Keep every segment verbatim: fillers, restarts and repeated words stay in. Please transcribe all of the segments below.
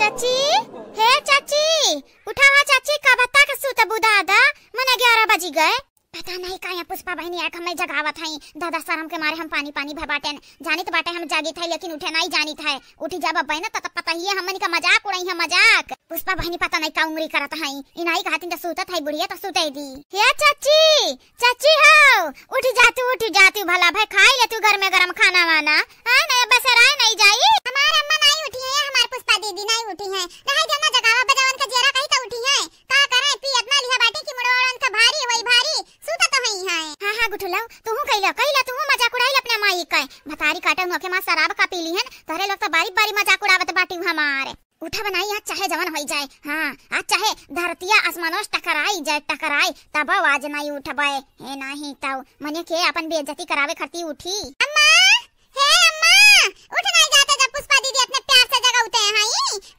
चाची, हे चाची, उठा हो चाची, कब तक सुतबू दादा, मने ग्यारह बजि गए। पता नहीं का यहाँ पुष्पा बहिनी आके हमें जगावत हई। दादा, शरम के मारे हम पानी पानी भय बाटेन। जानित बाटे हम जागित है, लेकिन उठे नहीं जानित है। उठि जाब अब्बे न त, त पता ही है हमनी का मजाक उड़ाई है, मजाक। पुष्पा बहिनी पता नहीं का उंगरी करत हई। इनाई कहतिन त सूतत हई बुढ़िया, त सूते दी। हे चाची, चाची हो, उठि जा तू, उठि जा तू, भला भाई खाई ले तू घर में गरम खाना वाना। हाँ, नहीं बसेराए नहीं जाई। हमार अम्मा नहीं उठी है, हमार पुष्पा दीदी नहीं उठी है। रहे जब ना जगावा बजावन का जेरा कही त उठी है। का करे, पियत ना लिहा बाटी कि मुड़वा उड़न का भारी होई भारी, सूता तो हई है। हाँ, हाँ, गुठुलऊ, तुहू कइला, कइला, तुहू मजाक उड़ाइल अपने माई के। भतारी काटे उनके माँ शराब का पी लिहन, तोहरे लोग तो बारी बारी मजाक उड़ावत बाटी हमार। उठब नाई, आज चाहे जवन होई जाए, हाँ, आज चाहे धरतिया आसमानों से टकराई जाए, टकराई, तबो आज नाई उठबे। हे नाही तऊ, मने के अपन बेइज्जती करावे खातिर उठी। अम्मा, हे अम्मा, उठ नाई जाते जब पुष्पा दीदी इतने प्यार से जगावते हैं,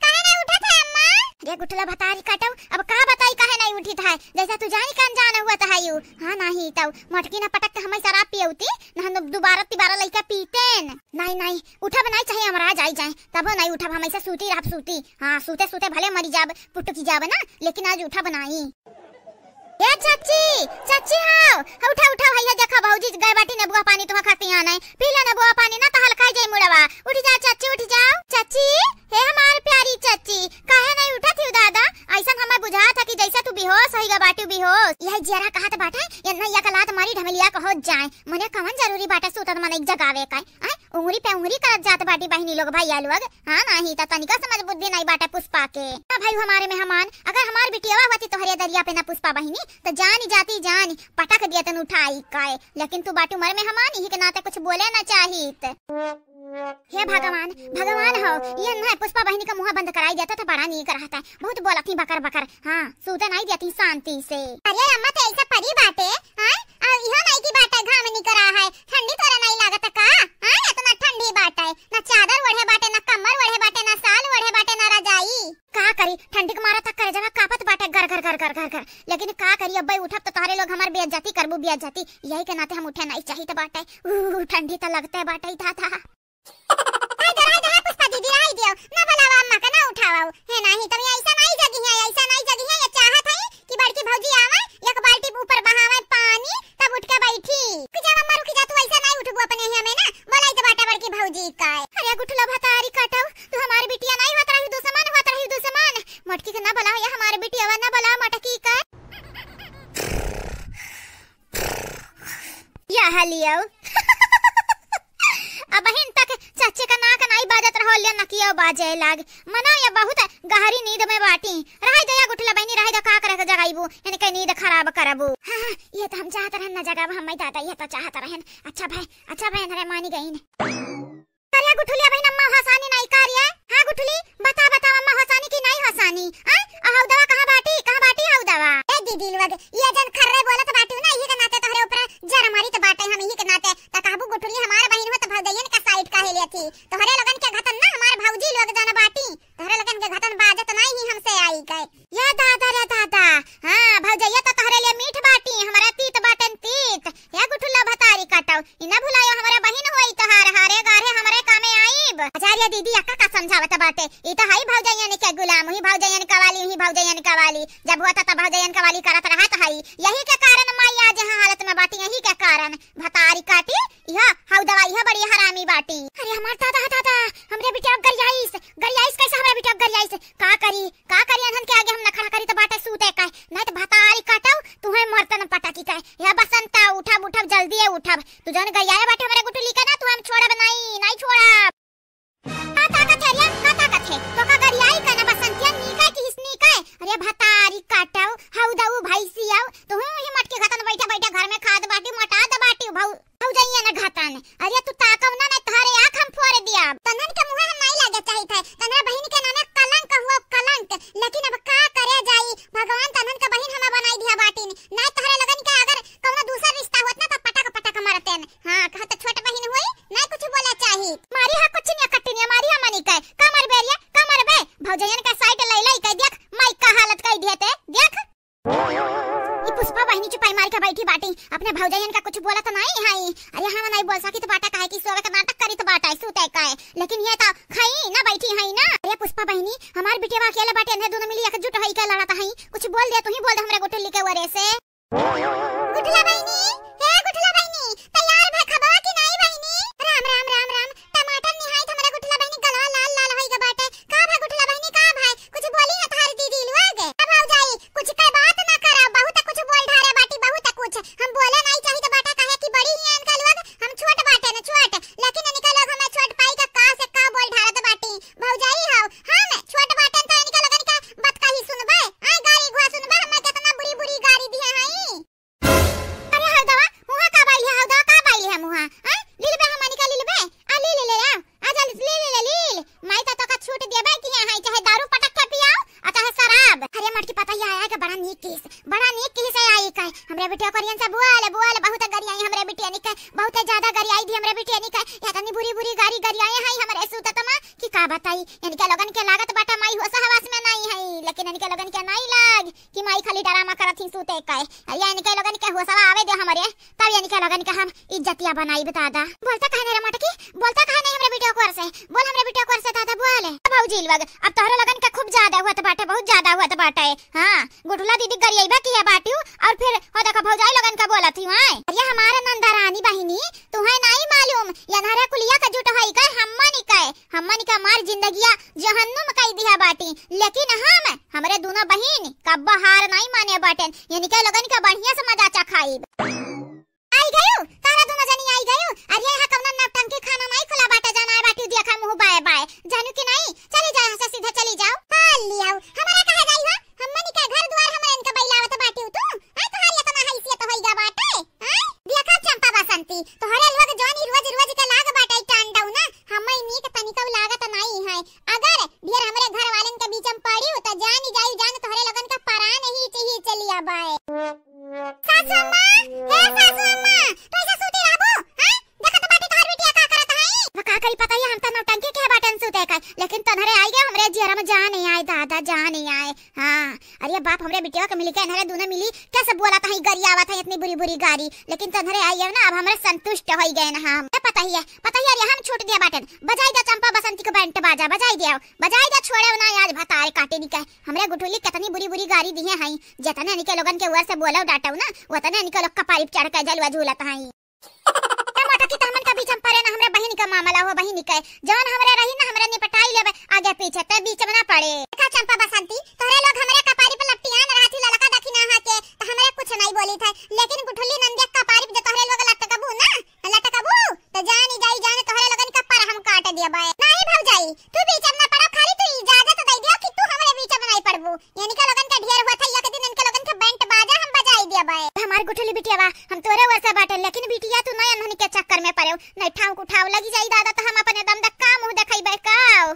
काहे नाई उठत है अम्मा? रे गुठला भतारी काटऊ, अब का बताई काहे नाई उठित है, जैसा तू जानी का अनजान हुआ त है यू। हाँ नाही तऊ, मटकी ना पटक के हमें शराब पियौती, ना हम दोबारा तिबारा लइका पीतेन। नाई, नाई, उठब नाई, चाहे हमरा जाई जाए, तबो नाई उठब, हम ऐसे सूती रहब, सूती। हाँ, सूते सूते भले मरी जाब, पुटकी जाब ना, लेकिन आज उठब नाई। ए चाची, चाची हो, उठा, उठा, भैया देखा भौजी गए बाटी नेबुआ पानी तुहा खाती आने, पी ले नेबुआ पानी ना तो हल्का जाई मुड़वा। उठ जा चाची, उठ जाओ। चाची, हे हमार प्यारी चाची, काहे नहीं उठत हिउ दादा? ऐसन हमें बुझात है कि जैसे तू बेहोश होइगा बाटू, बेहोश। यही जियरा कहत बाटे, ये नैया का लात मारी ढमेलिया कहो जाए। मने कवन जरूरी बाटे सूतत मनई जगावे का? आय, उंगरी पे उंगरी करत जात बाटी बहिनी लोग, भैया लोग। हाँ, नाही त तनिका समझ बुद्धि नहीं बाटे पुष्पा के। ना भाई हमारे मेहमान, अगर हमार बिटियावा होती तोहरे दरिया पे ना पुष्पा बहिनी, त जानी जाती जानी पटक दियतन उठाई के। लेकिन तू बाटू मर मेहमान, यही के नाते कुछ बोले ना चाहित। हे भगवान, भगवान हो, ये ना पुष्पा बहिनी का मुंह बंद कराई देता तो बड़ा नीक रहता है। बहुत बोलत ही बकर बकर। हाँ, सूते नहीं देती शांति से। अरे अम्मा, तो ऐसा परी बाटे, हाँ? और इहो नहीं की बाटे, घाम निकरा है, ठंडी तोरा नहीं लागत का? हाँ, इतना ठंडी बाटे, ना चादर ओढ़े बाटे, ना कम्बल ओढ़े बाटे, ना साल ओढ़े बाटे, ना रजाई। का करी, ठंडी के मारा तक करे जगह कापत बाटे गर गर गर गर गर गर। लेकिन का करी, अब्बे उठब तो तोहरे लोग हमार बेइज्जती करबू, बेइज्जती। यही के नाते हम उठे नहीं चाहित बाटे। ऊ, ठंडी तो लगते बाटे, था, था। आई दे, आई दे, पुष्पा दीदी, आई दियो। ना बुलावा अम्मा का, ना उठावा। हे नाही, तब ये ऐसा नहीं जगी है, ऐसा नहीं जगी है, ये चाहत है कि बड़की भौजी आवे, एक बाल्टी ऊपर बहावे पानी, तब उठ के बैठी। रुक जा अम्मा, रुक जा, तू ऐसा नहीं उठबू अपने हिया में ना, बोलाई तो बाटा बड़की भौजी का। अरे गुठला भतारी काटो, तू हमारी बिटिया नहीं होत रही दुश्मन, होत रही दुश्मन। मटकी के ना बुलाओ, ये हमारी बिटिया ना बुलाओ मटकी का। या हलियो। अबहिन तक चाचे का नाक नाई बाजत रहो, ले नकियो बाजे लाग। मना ये बहुत गहरी नींद में बाटी। रह दया गुठला बहिनी, रह दया, का करे के जगाइबू, इनके नींद खराब करबू। हाँ, हाँ, ये तो हम चाहत रहन ना जगाब, हम दादा, ये तो चाहत रहन। अच्छा भाई, अच्छा भाई, हरे मानी गईन। अरे गुठुली, अबहिन अम्मा हसानी नाई का रे? हाँ गुठुली, बता, बता अम्मा हसानी की नाई हसानी? हाँ? आ हौदवा कहाँ बाटी? कहाँ बाटी हौदवा? ए दीदी लोग, ये जन खर्रे बोलत बाटू ना, यही के नाते तोहरे ऊपर जर मारी तो बाटे हम, यही के नाते। त कहबू गुठुली हमार बहिन हो तो भौजैयन का side काहे लेत ही? तोहरे लोगन के घतन ना हमार भौजी लोग जन बाटी, तोहरे लोगन के घतन बाजत नाई ही हमसे आई गए। ये दादा रे दादा, हाँ, भौजैया तो तोहरे लिए मीठ बाटी, हमारा तीत बाटन तीत। हे गुठुला भतारी काटो, ई ना भुलायो, हमारा बहिन होई तोहार, हारे गारे हमरे कामे आईब। अच्छा रे दीदी, अक्का का समझावत बाटे? ई तो हई भौजैयन के गुलाम, ही भौजैयन कवाली, ही भौजैयन कवाली। जब होता तब भौजैयन कवाली करत रहत हई, यही के कारण माई आज यहाँ हालत में बाटी, यही के कारण। भतारी काटी, यह हौदवा, यह बड़ी हरामी बाटी। अरे हमार दादा, दादा, हमरे बिटिया गरियाइस, गरियाइस कैसे हमरे बिटिया गरियाइस? का करी, का करी, अनहन के आगे हम नखरा करी त बाटे सूते का, नहीं त भतारी काटब, तुहे मरतन पटकी का। हे बसंता, उठब, उठब, जल्दी है उठब। तू जौन गरियाए बाटे हमरे गुठुली के ना, तू हम छोड़ब नहीं, नहीं छोड़ब। का ताकत है रे, का ताकत है? तो का गरियाई का ना बसंतिया नीका की हिस नीका है? अरे भतारी काटब, हौदऊ भैंसिया, तू ही मटकी घतन बैठे बैठे घर में खाद बाटी, मोटा द बाटी, भौ भौजैया न घतन। अरे तू ताकव ना, मैं तोहरे आँख हम फोड़ दिया। तन्हन के मुँहे हम नहीं लागे चाहित है। तन्हरा बहिन के नामे कलंक हुआ कलंक। लेकिन अब का करे जाई, भगवान तन्हन के बहिन हमें बनाई दिया बाटिन। नहीं तोहरे लोगन के अगर कौनो दूसर रिश्ता होत ना तो पटक पटक मरतेन। हाँ, कह तो छोट बहिन हुई, नहीं कुछ बोले चाही। मारी हा कुछ नहीं कटनिया, मारी हा मनी के। का मरबे रे, का मरबे? भौजैयन के side लै लै के देख, माई का हालत कई दिए ते, देख। ई पुष्पा बहिनी चुपाई मार के बैठी बाटी, अपने भौजैयन का कुछ बोलत नाई है। अरे हम नाई बोल सकित बाटा, काहे कि सोवे के नाटक करित बाटा, सूते का है। लेकिन ये तो खाई ना बैठी है ना। अरे पुष्पा बहिनी, हमार बिटिया अकेले बाटे, एन्हे दुनो मिली एकजुट होई के लड़त हई। कुछ बोल दे, तू ही बोल दे हमरे गुठुली के ओरे से। गुठला बहिनी, हे गुठला बहिनी, तैयार भे खबवा कि नाई बहिनी? राम, राम, राम, राम। टमाटर निहाइत हमरे गुठला बहिनी गलवा लाल लाल होई ग बाटे। का भा गुठला बहिनी, का भा? कुछ बोली है तोहार दीदी लोग? का भौजाई, कुछ के बात ना करा, बहुत कुछ बोल ढारे बाटी, बहुत कुछ। हम बोले नाई चाहित बाटे, काहे कि बड़ी ही इनका लोग, हम छोट बाटे न छोट, लेकिन इनका लोग हमें छोट पाई का, का से का बोल ढारत बाटी। भौजाई हौ, हम छोट बाटन त इनका लोगन का बात का ही सुनबे? आय गारी घुआ सुनबे, हमें कितना बुरी बुरी गारी दिए हई। अरे हरदवा, मुहा का बाइल है, हरदवा का बाइल है मुहा? हैं? लीलबे हमनी का लीलबे? आ लील ले आओ। आ जा लील ले ले लील। माई ता तोका छूट देबे कि यहाँ है, चाहे दारू पटक के पियाओ, आ चाहे शराब। अरे मटकी पता ही आया कि बड़ा नीक किहिस, बड़ा नीक किहिस आई कहे। हमरे बिटिया करियन से बोल, बोल, बहुत गरियाई हमरे बिटिया निके, बहुत ज्यादा गरियाई दी हमरे बिटिया निके। इतनी बुरी बुरी गारी गरियाए हैं हमरे सूतत मा कि का बताई। इनके लोगन के लागत बाटा माई होश हवास में नाई है, लेकिन इनके लोगन के नाई लाग कि माई खाली डरामा करत ही सूते के। अरे इनके लोगन के होशवा आवे दे हमरे, तब इनके लोगन के हम इज्जतिया बनाई दादा। बोलता काहे नहीं रे मटकी, बोलता काहे नहीं हमरे बिटिया कोर से? बोल हमरे बिटिया कोर से दादा बोल। भौजी लोग, अब तोहरे लोगन के खूब ज्यादा हुआ बाटे, बहुत ज्यादा हुआ बाटे। हाँ, गुठुला दीदी गरियाइबा की है बाटियो, और फिर हो देखो भौजाई लोगन का बोलत ही। अरे हमारे नंदा रानी बहिनी, तुहे नाई मालूम, यनहरे कुलिया का जुट होई के हमनी के, हमनी का मार जिंदगिया जहन्नुम कई दिया बाटी, लेकिन हम, हमरे दोनों बहिन कब्बो हार नाई माने बाटेन। इनके लोगन का बढ़िया से मजा चखाइब। आई गयो, तारा दोनों जनी आई गयो। अरे यहाँ कौनो नौटंकी खाना नाई खुला बाटे, जाना है बाटी देखा मुँह बाए बाए, जानू कि नाई? चली जाओ यहाँ से, सीधे चली जाओ। हाँ, लियाओ, हमारा कहे जाई हो? हमनी के घर द्वार हमरे इनके बैलावत बाटी तू? आय तोहार इतना हैसियत होई गा बाटे? आय देखा चंपा बसंती, तोहरे लोग जौन ई रोज रोज के लाग बाटे टांडव ना, हमें नीक तनिको लागत नाई है। अगर ढेर हमरे घर वालन के बीच में पड़ियो त जानी जाई जान तोहरे लोगन का परान ही चाहिए चली आबाए। सासू अम्मा, हे सासू अम्मा, तू ऐसे सूती रहबू? हैं? देखत बाटी तोहर बिटिया का करत हई? अब का करी पता ही, हम त नौटंकी के बाटन सूते का, लेकिन तोहरे आई गए हमरे जियरा में जान ही आए दादा, जान ही आए। हाँ, अरे बाप, हमरे बिटिया के मिली के, इन्हरे दूनो मिली कैसे बोलत हई, गरियावत हई इतनी बुरी बुरी गारी, लेकिन तोहरे आई है ना, अब हमरे संतुष्ट होई गए ना हम। ए, पता ही है, पता ही है, अरे हम छूट दिया बाटन, बजाई दे चंपा बसंती को बैंड बाजा, बजाई दे, बजाई दे, छोड़े ना आज भतारे काटे निके, हमरे गुठुली कितनी बुरी बुरी गारी दिए हई, जितने इनके लोगन के ओर से बोलो डाटो ना, उतने इनके लोग कपारी पे चढ़ के जलवा झूलत हई। ए मोटकी, त हमन का बीच में पड़े ना, हमरे बहिन का मामला हो, बहिन के जौन हमरे रही ना, हमरे निपटाई लेबे आगे पीछे, ते बीच में ना पड़े। देखा चंपा बसंती, तोहरे लोग हमरे कपारी पे लपटियान रहत ही ललका दखिना हा के, त हमरे कुछ नहीं बोली थे, लेकिन गुठुली नंदिया कपारी पे जे तोहरे लोग लटकबू ना, लटकबू, त जानी जाई जान तोहरे लोगन का पर हम काट देबे। नहीं भौजाई, तू बीच में ना पड़ो, खाली तू इजाजत दे दियो कि तू हमरे बीच में नहीं पड़बू। इनके लोगन के ढेर हुआ था, एक दिन इनके लोगन के बैंड बाजा हम बजाई देबे। हमार गुठुली बिटिया बा, हम तोरे ओर से बाटे, लेकिन बिटिया तू ना इन्हन के चक्कर में पड़े, नहीं ठाव उठाव लगी जाई दादा, त हम अपने दम दक्का मुँह देखइबे काव।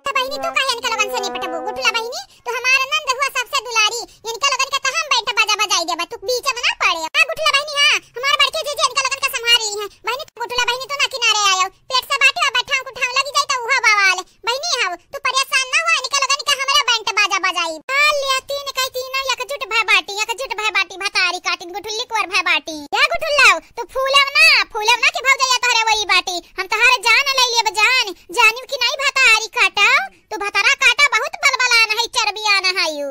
त बहिनी तू काहे इनके लोगन से निपटबू? गुठुला बहिनी, तू हमार नंद हुआ सबसे दुलारी, इनके लोगन के त हम बैंड बाजा बजाई देबे, तू बीच में ना पड़े। हाँ गुठुला बहिनी, हाँ, हमार बड़की जीजी इनके लोगन के संभाल ली है। बहिनी तू गुठुला बहिनी तू ना किनारे आयो, पेट से बाटे अब ठाव उठाव लगी जाई त उहो बवाल। बहिनी हव, तू परेशान ना हो, इनके लोगन के हमरे बैंड बाजा बजाई। आ लिया, तीन कई तीनों एकजुट भय बाटी, एकजुट भय बाटी, भतारी काटिन गुठुल्ली कोर भय बाटी। या गुठुल्लाओ, तू फूलेव ना, फूलेव ना कि भौजैया तोहरे वही बाटी। हम तोहरे जान ले लेब जान, जानिव कि नहीं भतारी काटव, तू भतारा काटा बहुत बलबलान है, चर्बियान है यू।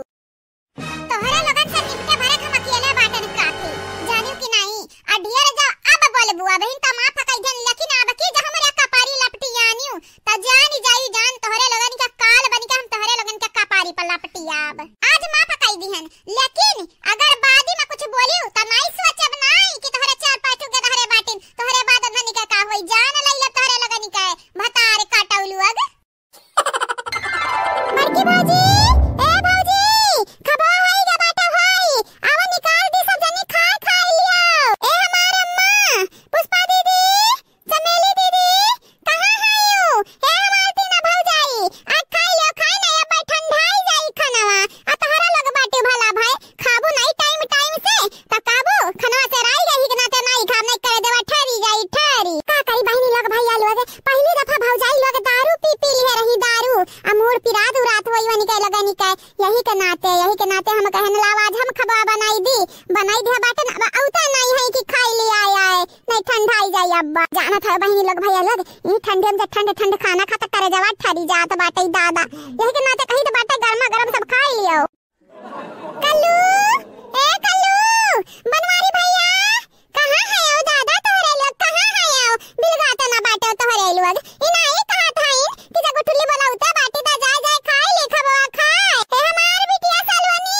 तोहरे लोगन से निपटे भरे हम अकेले बाटन काफी, जानियो कि नाई? आ ढेर जो अब बोलबू, अबहिन त माफ कई देन, लेकिन अब की जो हमरे कपारी लपटी आनियो, त जानी जाई जान तोहरे लोगन के काल बन के हम तोहरे लोगन के कपारी पर लपटी आब। आज माफ कई दिहन, लेकिन अगर बादी में कुछ बोलियो, त नाई सोचब नाई कि तोहरे चार पाँच के तोहरे बाटिन, तोहरे बाद उन्हन के का होई, जान लई लब तोहरे लोगन के, भतार काटौ लोग। बड़की भौजी, ए भौजी, खबा होई गे बाटे होई। आवा निकाल दी सब जनी खाए खाए लियो। ए हमार अम्मा, पुष्पा दीदी, चमेली दीदी, कहाँ हयू? ए हमार तीना भौजाई, आज खाई लियो, खाई ना, अब ठंडाई जाई खानवा। आ तोहरा लोग बाटे भला भाई, खाबू नाई टाइम टाइम से, त काबू खनवा से राई गई के नाते नाई खाब, नाई करे देवा ठहरी जाई ठहरी। का करी बहिनी लोग भैया लोग, पहली दफा भौजाई लोग दारू पी पी लिहे रही दारू, आ मूड़ पिरात उरात होई वनी के लगनी के, यही के नाते, यही के नाते हम कहन लावा आज हम खबा बनाई दी, बनाई दिया बाटन, अब औते नाई है कि खाई ली आए आए, नाई ठंडाई जाई अब। जानत है बहिनी लोग, भैया लोग, ई ठंडे में जे ठंड ठंड खाना खाता, करेजवा ठरी जात बाटे दादा। यही के नाते कही तो बाटे, गरमा गरम सब खाई लियो। कल्लू, ए कल्लू, बनवारी भैया, कहाँ है आओ दादा तोहरे लोग, कहाँ है आओ? बिलगात ना बाटे तोहरे लोग। ई नाई कहत हईन कि जब गुठली बोलाउते बाटी त जाए जाए खाए ले खबवा खाए। ए हमार बिटिया सलोनी,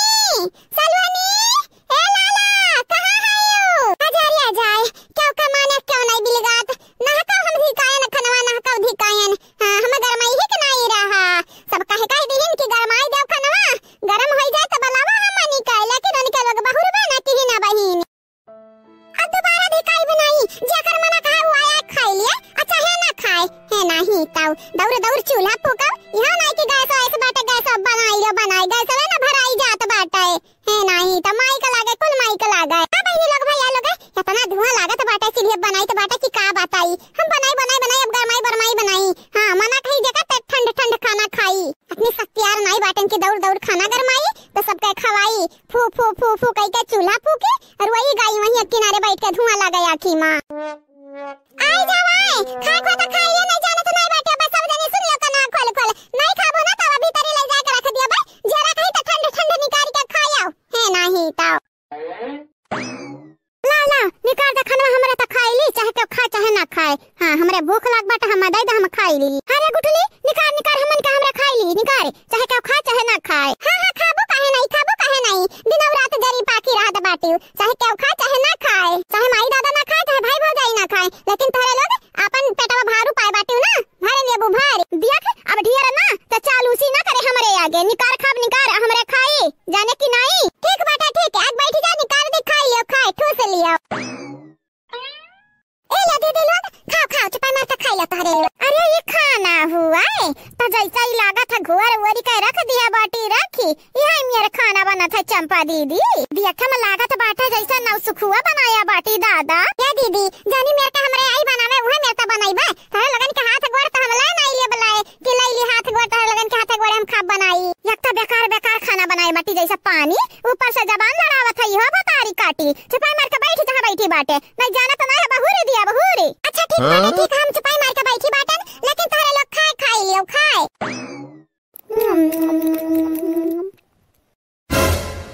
सलोनी, ए लाला, कहाँ है आओ? आ जा रे, आ जाए। क्यों का माने क्यों नाई बिलगात? नहका हम धिकायन खनवा, नहका धिकायन। हाँ, हम गरमाई ही के नाई रहा। सब कहे कहे दिहिन कि गरमाई देव खनवा, गरम होई जाए त बलावा हम निकाल, लेकिन उनके लोग बहुरबे ना किहिन बहिन। अब दोबारा धिकाई भी नाई, जेकर मना कहे वो आया खाई लिए, आ चाहे ना खाए। है नाही ताऊ, दौड़ दौड़ चूल्हा फूकब, यहाँ नाई कि गैस वैस बाटे, गैस अब बनाई लो, बनाई, गैस ना भराई जात बाटे। है नाही त माई का लागे, कुल माई का लागे। आ बहिनी लोग, भैया लोग, इतना धुआं लागत बाटे, चूल्हे बनाई त बाटे कि का बताई। हम बनाई, बनाई, बनाई, अब गरमाई, बरमाई बनाई। हाँ, मना कही जेकर त ठंड ठंड खाना खाई। अपनी सख्तियार नाई बाटन की दौड़ दौड़ खाना गरमाई, तो सबके खवाई। फू, फू, फू, फू कही के चूल्हा फूकी और वही गाई वहीं किनारे बैठ के धुआं लगे आँखी मा। आई जावाई, खाए को तो खाइए, नहीं जाने तो नहीं बैठे, बस सब जने सुन लो कना खोल खोल। नहीं खाबो ना तो अभी तरी ले जाके रख दिया भाई, जरा कहीं तो ठंड ठंड निकाल के खाया। है नाही तो। ला, ला, निकार दे खनवा, हमरा त खाई ली, चाहे केहू खाए, चाहे ना खाए। हाँ, हमरे भूख लाग बाटे, हम दे दे, हम खाई ली। अरे गुठली, निकार, निकार, हमन के हमरा खाई ली, निकार, चाहे केहू खाए, चाहे ना खाए। हाँ, हाँ, खाबो काहे नहीं, खाबो काहे नहीं। दिनौ रात जरी पाकी रहत बाटिउ, चाहे केहू खाए, चाहे ना खाए, चाहे माई दादा ना खाए, चाहे भाई भौजाई ना खाए, लेकिन तोहरे लोग आपन पेटवा भारू पाए बाटिउ ना, भरे लेबू भर। देख, अब ढेर ना, त चालूसी ना करे हमरे आगे, निकार खाब, निकार, हमरे खाई। जाने कि नाई? ठीक बाटे, ठीक है, आज बैठ जा, निकाल दे, खाई लियो, खाए, ठूस लियो। ए लो दीदी लोग, खाओ, खाओ, चुपाई मार के खाई लो तोहरे लोग। अरे, ये खाना हुआ है? तो जैसा ही लागत है, घोर वोरी के रख दिया बाटी रखी, यही मेर खाना बनत है चंपा दीदी। देखे में लागत बाटे जैसे नौसुखुआ बनाया बाटी दादा। ए दीदी, जानी मेर के हमरे आई बनावे, उहे मेर त बनाई बा। तोहरे लोगन के हाथ गोड़ त हम ले नाई ले बलाए। कि लैली हाथ गोड़, तोहरे लोगन के हाथे गोड़े हम खाब बनाई। एक त बेकार बेकार खाना बनाए बाटी जैसे पानी, ऊपर से जबान लड़ावत है, इहो भतारी काटी। चुपाई मार के बैठ जहाँ बैठी बाटे, नहीं जानत ना है बहुरे दिया बहुरे। अच्छा ठीक बाटे, हाँ? ठीक, हम चुपाई मार के बैठी बाटन, लेकिन तोहरे लोग खाए खाई लियो, खाए।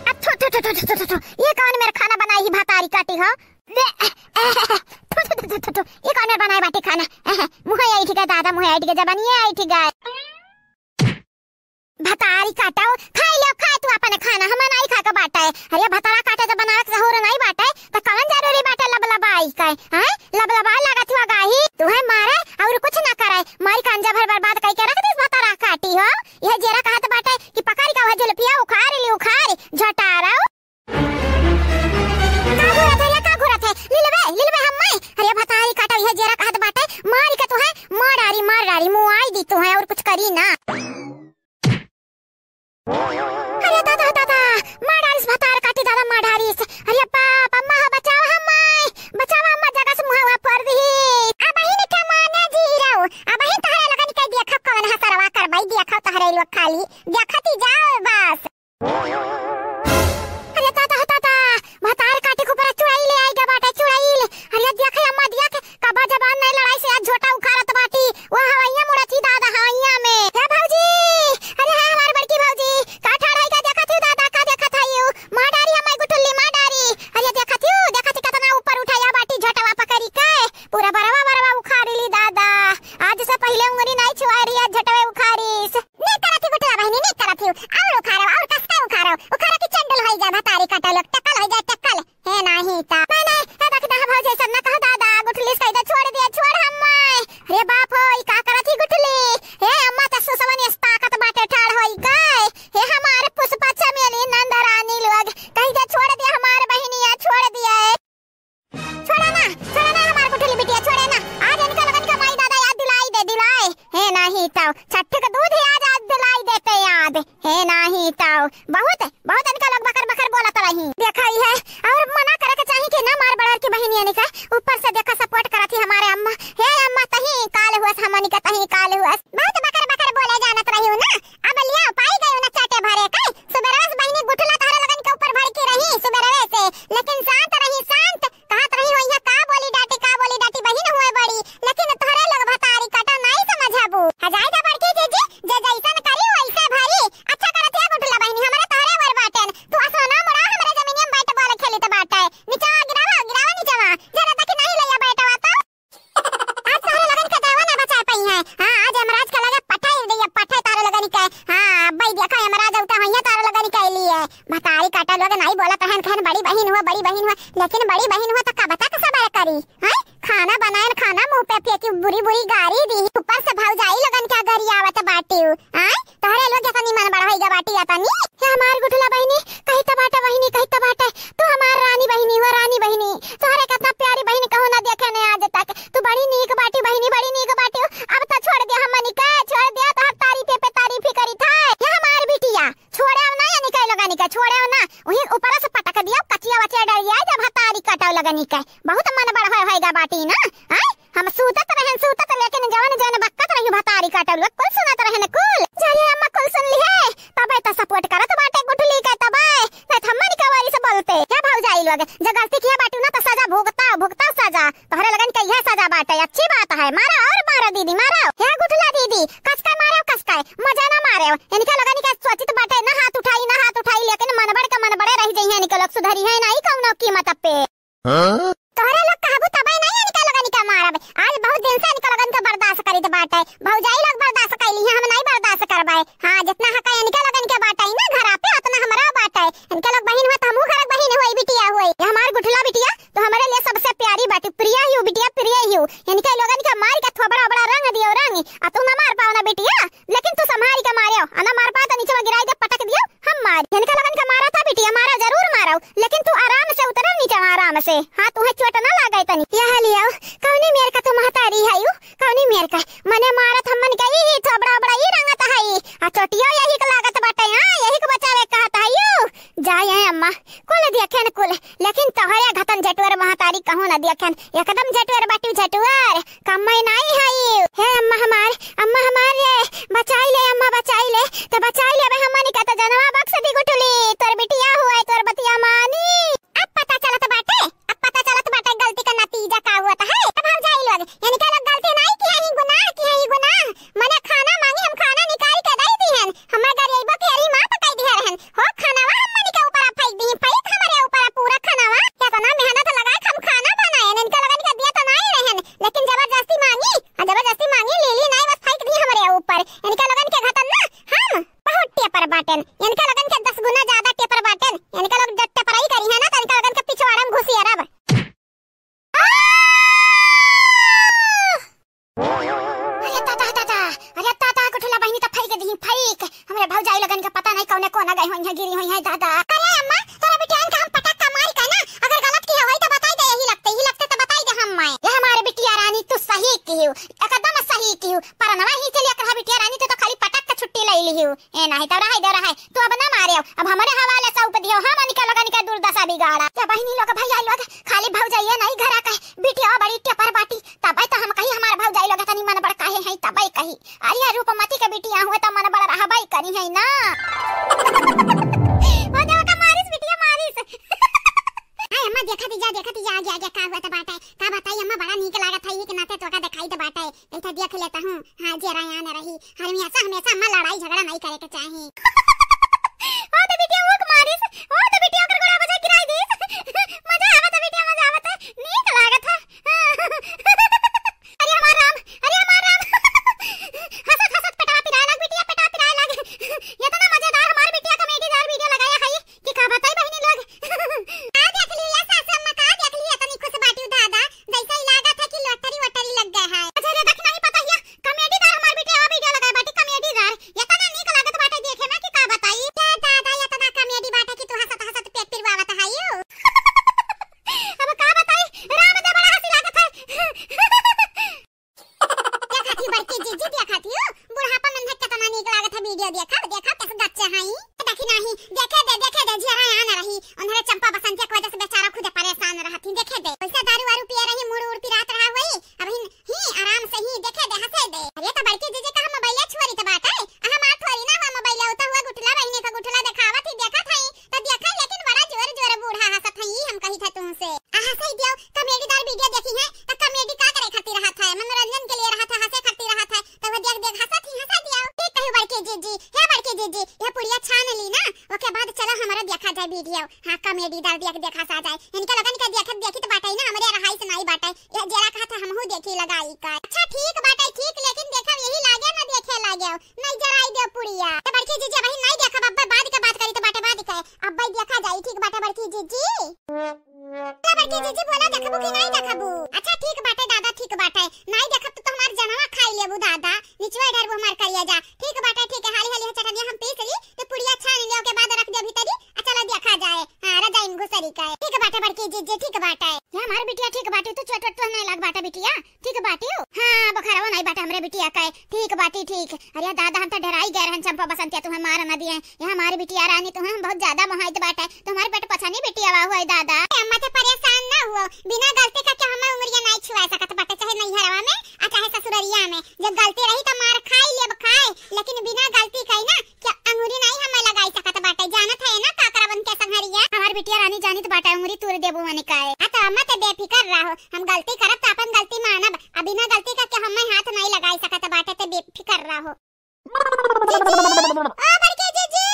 अब थु, थु, थु, ये कौन मेर खाना बनाई ही भतारी काटी हो? बे, थु, थु, ये कौन मेर बनाए बाटी खाना? मुँह आई ठीक है दादा, मुँह आई ठीक है, जबानिए आई ठीक है। भतारी काटो, खाई लो, खाए तू अपन खाना, हम नाई खा के बाटे। अरे भतारा काटे तो बनावे के सहूर नाई बाटे, तो कौन जरूरी बाटे लबलबाई के, हैं? लबलबाए लागत हुआ गाही, तुहे मारे और कुछ ना करे, मारी कांजा भर बर्बाद कई के रख दिस भतारा काटी हो। यह जेरा कहत बाटे कि पकड़ के वह जुल्फिया उखाड़ ली, उखाड़, झटारो। का घूरत है रे, का घूरत है? लिलबे, लिलबे हम मैं। अरे भतारी काटा, यह जेरा कहत बाटे, मारी के तुहे, मार डारी, मार डारी, मुआई दी तुहे, और कुछ करी ना। अरे दादा, दादा, मार डारिस भतार काटी दादा, मार डारिस। अरे बाप, अम्मा हो बचाओ हम मैं, बचाओ अम्मा, जगह से मुहवा फोड़ दी। अब ही निठा माने जी रहो, अब ही तहरे लगन के देखा कौन हसरवा करवाई, देखा तहरे लोग खाली, देखती जाओ बस। अरे दादा हो दादा, भतार काटी के ऊपर चुड़ैल आई गा बाटे, चुड़ैल। अरे देख अम्मा देख, कबा जबान नहीं लड़ाई से आज झोटा उखाड़त बाटी। वो हवैया मुड़त ही दादा, हवैया में। हे भौजी, अरे हे हमार बड़की भौजी, का ठाड़ है का देखत ही दादा, का देखत है यू? मार डारी हमार गुठुल्ली, मार डारी। अरे देखत ही, देखत ही कितना ऊपर उठाया बाटी झोटवा पकड़ी के। पूरा बरवा बरवा उखाड़ी ली दादा। आज से पहिले उंगरी नाई छुआ रही, आज झटवे उखाड़ीस। नीक करत ही गुठला बहिनी, नीक करत ही। और उखाड़ो, और कसके उखाड़ो। उखाड़ो कि चंडुल होई जा, भतारी काटा लोग, टकल होई जा, टकल। हे नाही ता। नहीं, नहीं, हे देख ना भौजी, ऐसा ना कहो दादा, गुठली से कह दे, छोड़ दिया, छोड़ हम। अरे बाप हो, ई का करत ही गुठली? हे अम्मा, त सुसवन इस ताकत बाटे ठाड़ होई गए। हे हमारे पुष्पा चमेली नंद रानी लोग, कह दे, छोड़ दिया हमारे बहिनिया, छोड़ दिया। छोड़ा ना, छोड़ा ना हमार गुठली बिटिया, छोड़ा ना। आज इनका लोगन का माई दादा याद दिलाई दे, दिलाए। हे नाही ताऊ, छठ का दूध याद, आज दिलाई देते याद। हे नाही ताऊ, बहुत, बहुत इनका लोग बकर बकर बोलत रही। देखा ही है, और मना करे के चाही कि ना मार बड़र की बहिनिया निका, ऊपर से देखा support करत ही हमारे अम्मा। हे अम्मा, तही काल हुअस, हमनी का तही काल हुअस। बहुत बकर बकर बोले जानत रही हूँ ना, अब लिया पाई गई ना चाटे भरे के। सुबेरवा से बहिनी गुठला तहरे लोगन के ऊपर भड़की रही सुबेरवे से, लेकिन शांत रही, शांत। कहत रही हो, "यहाँ का बोली डाटी, का बोली बहिन हुआ, लेकिन बड़ी बहिन हुआ तो कब तक सबर करी, हैं? खाना बनाए न खाना मुंह पे फेंकी, बुरी बुरी गारी दी, ऊपर से भौजाई लोगन के गरियावत बाटिउ, हैं? तोहरे लोग जतनी मन बढ़ाई गा बाटी अतनी। हे हमार गुठला बहिनी, कही त बाटे बहिनी, कही त बाटे, तू हमार रानी बहिनी हो, रानी बहिनी, तोहरे कितना प्यारी बहिनी कहूँ ना देखे ने आज तक, तू बड़ी नीक बाटी बहिनी, बड़ी नीक बाटी। अब तो छोड़ दे हमनी के, छोड़ दे, तोहर तारीफे पे तारीफ ही करी था। ये हमार बिटिया, छोड़े ना, ये निकल लगा निकल, छोड़े ना, वहीं ऊपर से पटक दिया, कचिया वचिया डरिया, जब हतारी कटाव लगा निकल, बहुत मन बढ़ होए होएगा बाटी ना, हैं? हम सूतत रहन, सूतत, लेकिन जवन जवन बक्कत रही भतारी काटल, कुल सुनत रहन, कुल। चलिए अम्मा, कुल सुन लिहे, तबे त support करत बाटे गुठली के, तबे, नहीं त हमन का वारी से बोलते। हे भौजाई लोग, जो गलती किया बाटू ना, त सजा भुगताओ, भुगताओ सजा। तोहरे लगन के यह सजा बाटे, अच्छी बात है, मारो और मारो दीदी, मारो। हे गुठला दीदी, कसकाय मारो, कसकाय, मजा ना मारो। इनके लगन के सोचित बाटे, ना हाथ उठाई, ना हाथ उठाई, लेकिन मन बढ़ के मन बड़े रह जइहे, इनके लोग सुधरी है नहीं कौनो कीमत पे। हाँ? तोहरे लोग कहबू तबे नहीं इनका लोगन का मारब। आज बहुत दिन से इनका लोगन का बर्दाश्त करीत बाटे। भौजाई लोग बर्दाश्त कैली हैं, हम नहीं बर्दाश्त करबे। हाँ, जितना हक है इनका लोगन के बाटे ना घरा पे, उतना हमरा बाटे। इनका लोग बहिन हुआ तो हमहू घर के बहिन हुई, बिटिया हुई। ये हमार गुठला बिटिया तो हमारे लिए सबसे प्यारी बाटी, प्रिय ही हो बिटिया, प्रिय ही हो। इनके लोगन का मार के थोबड़ा ओबड़ा रंग दियो रंग, आ तू ना मार पाओ ना बिटिया। लेकिन तू संभारी के मारेव, अना मार पाए तो नीचे में गिराई दे, पटक दियो, हम मार। इनका लोगन का मारा था बिटिया, मारा जरूर मारो, लेकिन तू आराम से उतरो नीचे में, आराम से। हाँ, तुम्हें चोट ना लागे तनी। यह लियो, कौनी मेर का तू महतारी है यू? कौनी मेर का? मने मारत हमन के ही थोबड़ा ओबड़ा ही रंगत है, आ चोटियो यही के लागत बाटे, हाँ, यही के बचावे कहत है यू। जाए हैं अम्मा, कुल देखेन कुल, लेकिन तोहरे घतन झटुअर महतारी कहूँ न देखेन, एकदम झटुअर बाटू झटुअर, कम्मई नाई हई। हे अम्मा हमार, अम्मा हमार रे, बचाई ले अम्मा, बचाई ले, तो बचाई ले बे हमनी का, तो जनवा बक्स दी गुठली, तोर बिटिया हुआ, तोर बतिया मानी। अब पता चलत बाटे, अब पता चलत बाटे गलती का नतीजा का हुआ है। अब हम जाई लोग, यानी का लोग गलती नाई की है, गुनाह की है, गुनाह। मने खाना मांगी, हम खाना निकाल के दे दी हन। हमार गरियबो के अरी माफ कई दिहे रहन। हो खानावा हमनी के ऊपर फेंक दी, फेंक हमरे ऊपर पूरा खानावा। केतना मेहनत लगा के हम खाना बनाए, इनका लगन के दिया तो नाई रहन, लेकिन जबरदस्ती मांगी, हाँ, जबरदस्ती मांगी, लीली नाई, बस फेंक दी हमरे ऊपर। इनका लगन के घतन ना, हम बहुत टेपर बाटेन, इनका लगन के दस गुना ज्यादा टेपर बाटेन। इनका लोग जब टेपराई करी है ना, तो इनका लगन के पिछवाड़ा में घुसी अरब। अरे ताता, ताता, अरे ताता, गुठला बहिनी त फेंक दिही, फेंक। हमरे भौजाई लोगन के पता नहीं कौने कोना गई होई है, गिरी होई है दादा। अरे अम्मा, तोरा बिटियान का हम पटक का मारी का ना, अगर गलत की होई तो बताई दे, यही लगते, यही लगते तो बताई दे हम माए। ये हमारे बिटिया रानी, तू सही की हो, एकदम सही की हो। पर नवा ही चलिया कर बिटिया रानी, तू तो खाली पटक के छुट्टी ले ली हो। ए नाही तो रहे दे रहे, तू अब ना मारे, अब हमारे हवाले सौंप दियो, हम इनके लोगन के दुर्दशा बिगाड़ा। ये बहिनी लोग, भैया लोग, खाली भौजाइया नहीं घरा का है, बिटिया बड़ी टेपर बाटी, तबे तो हम कही हमार भौजाई लोग तनी मन बड़ काहे हैं, तबे कही। अरे रूपमती के बिटिया हुए तो मन बड़ रहबे करी है ना। ओ देवा का मारिस बिटिया मारिस। हाय अम्मा, देखा तीजा, देखा तीजा, आगे, आगे का हुआ तो बाटे। का बताई अम्मा, बड़ा नीक लागत है, एक नाते तोका दिखाई तो बाटे। इनका देख लेता हूँ। हाँ, जेरा यान रही। हमेशा, हमेशा अम्मा लड़ाई झगड़ा नहीं करे के चाही। ओ तो बिटिया वो मारिस, ओ तो बिटिया ओकर गोड़ा बजा गिराई दीस। मजा आवत है बिटिया, मजा आवत है। नीक लागत है। अरे हमार राम, अरे हमार राम। हंसत, हंसत पेटवा पिराए लाग बिटिया, पेटवा पिराए लाग। इतना मजेदार हमार बिटिया कॉमेडीदार वीडियो लगाया है। कि का बताई बहिनी लोग। का देख लियो या सासू अम्मा, का देख लियो, इतनी खुश बाटी दादा, जैसे ही लागत है कि लॉटरी वॉटरी लग गया है। अच्छा रे, देख नहीं पता हिया, कॉमेडीदार हमार बिटिया वीडियो लगाए बाटी, कॉमेडीदार। इतना नीक लागत बाटे देखे में कि का बताई। ए दादा, इतना कॉमेडी बाटे कि तू हंसत हंसत पेट पिरवावत है यू। अब का बताई, राम दे बड़ा हंसी लागत है। देखा थी बड़की जीजी, देखा थी, बुढ़ापा में देख कितना नीक लागत है वीडियो। देखा, देखा कैसे गच्चे हैं। देखी नहीं, देखे दे, देखे दे, जियरा आन रही। उन्हें चंपा बसंतिया की वजह से बेचारा खुदे परेशान रहत ही। देखे दे, वैसे दारू वारू पिए रही, मूड़ उड़ पिरात रहा हुई। अब ही, ही आराम से ही देखे दे, हंसे दे। अरे तो बड़की जीजी का मोबाइल छोरी तो बात है, हमार थोड़ी ना हुआ मोबाइल, वो तो हुआ गुठला बहिनी का गुठला देखावत ही, देखत है। तो देखा, लेकिन बड़ा जोर जोर बूढ़ा हंसत है, ई हम कही था तुमसे। आ हंसे दियो, कॉमेडीदार वीडियो देखी है, तो कॉमेडी का करे खातिर रहत है, मनोरंजन के लिए रहत है, हंसे खातिर रहत है, तो वो देख देख हंसत ही हंसा दियो। ठीक कही बड़की जीजी, हे बड़की जीजी, ये पुड़िया छान ली ना, ओके बाद चलो हमारा देखा जाए वीडियो। हाँ, कॉमेडीदार देख देख हंसा जाए, इनके लोगन के देखत देखी तो बाटे ना, हमरे रहाई से नहीं बाटे, ये जरा कहा था हमहू देखी लगाई का। अच्छा ठीक बाटे, ठीक, लेकिन देखा यही लागे ना देखे लागे, नहीं जराई दे पुड़िया। ए बड़की जीजी, अबही नहीं देखब, अब्बे बाद के बात करी तो बाटे बाद के। अब्बे देखा जाई, ठीक बाटे बड़की जीजी। के जीजी बोला, देखबू कि नाई देखबू? अच्छा ठीक बाटे दादा, ठीक बाटे, नाई देखब तो, तो हमार जनवा खाई लेबू दादा, निचवा ढरबू हमार करिया जा। ठीक बाटे, ठीक है, हाली हाली चटनिया हम पीस ली, तो पुड़िया छान लियो के बाद रख दे भीतरी, आ चला देखा जाए। हाँ, रजाई में घुसरी का है। ठीक बाटे बड़की जीजी, ठीक बाटे। ये हमार बिटिया ठीक बाटे, तू चोट वोट तो नहीं लाग बाटे बिटिया? ठीक बाटे हो? हाँ, बुखारवा नहीं बाटे हमरे बिटिया का है। ठीक बाटे, ठीक। अरे दादा, हम तो डराई गए रहन चंपा बसंतिया, तुम्हें मार न दिए। ये हमारी बिटिया रानी, तुम्हें हम बहुत ज्यादा मोहाइत बाटे। तुम्हारे पेट पछानी बिटिया वा हुआ है दादा। ए, अम्मा तो परेशान ना हुआ, बिना गलती का के हमें उंगलियां नहीं छुआ सकत बाटे, चाहे नैहरवा में, आ चाहे ससुररिया में। जब गलती रही तो मार खाई लेब खाए, लेकिन बिना गलती का ना क्या अंगूरी नहीं हमें लगाई सकत बाटे, जानत है ना का करब उनके संघरिया। हमार बिटिया रानी जानित बाटे, अंगूरी तूर देबू मने काए। आ तो अम्मा ते बेफिकर रहो, हम गलती करब तो अपन गलती मानब, आ बिना गलती का के हमें हाथ नहीं लगाई सकत बाटे, ते बेफिकर रहो। जीजी, ओ बड़की जीजी,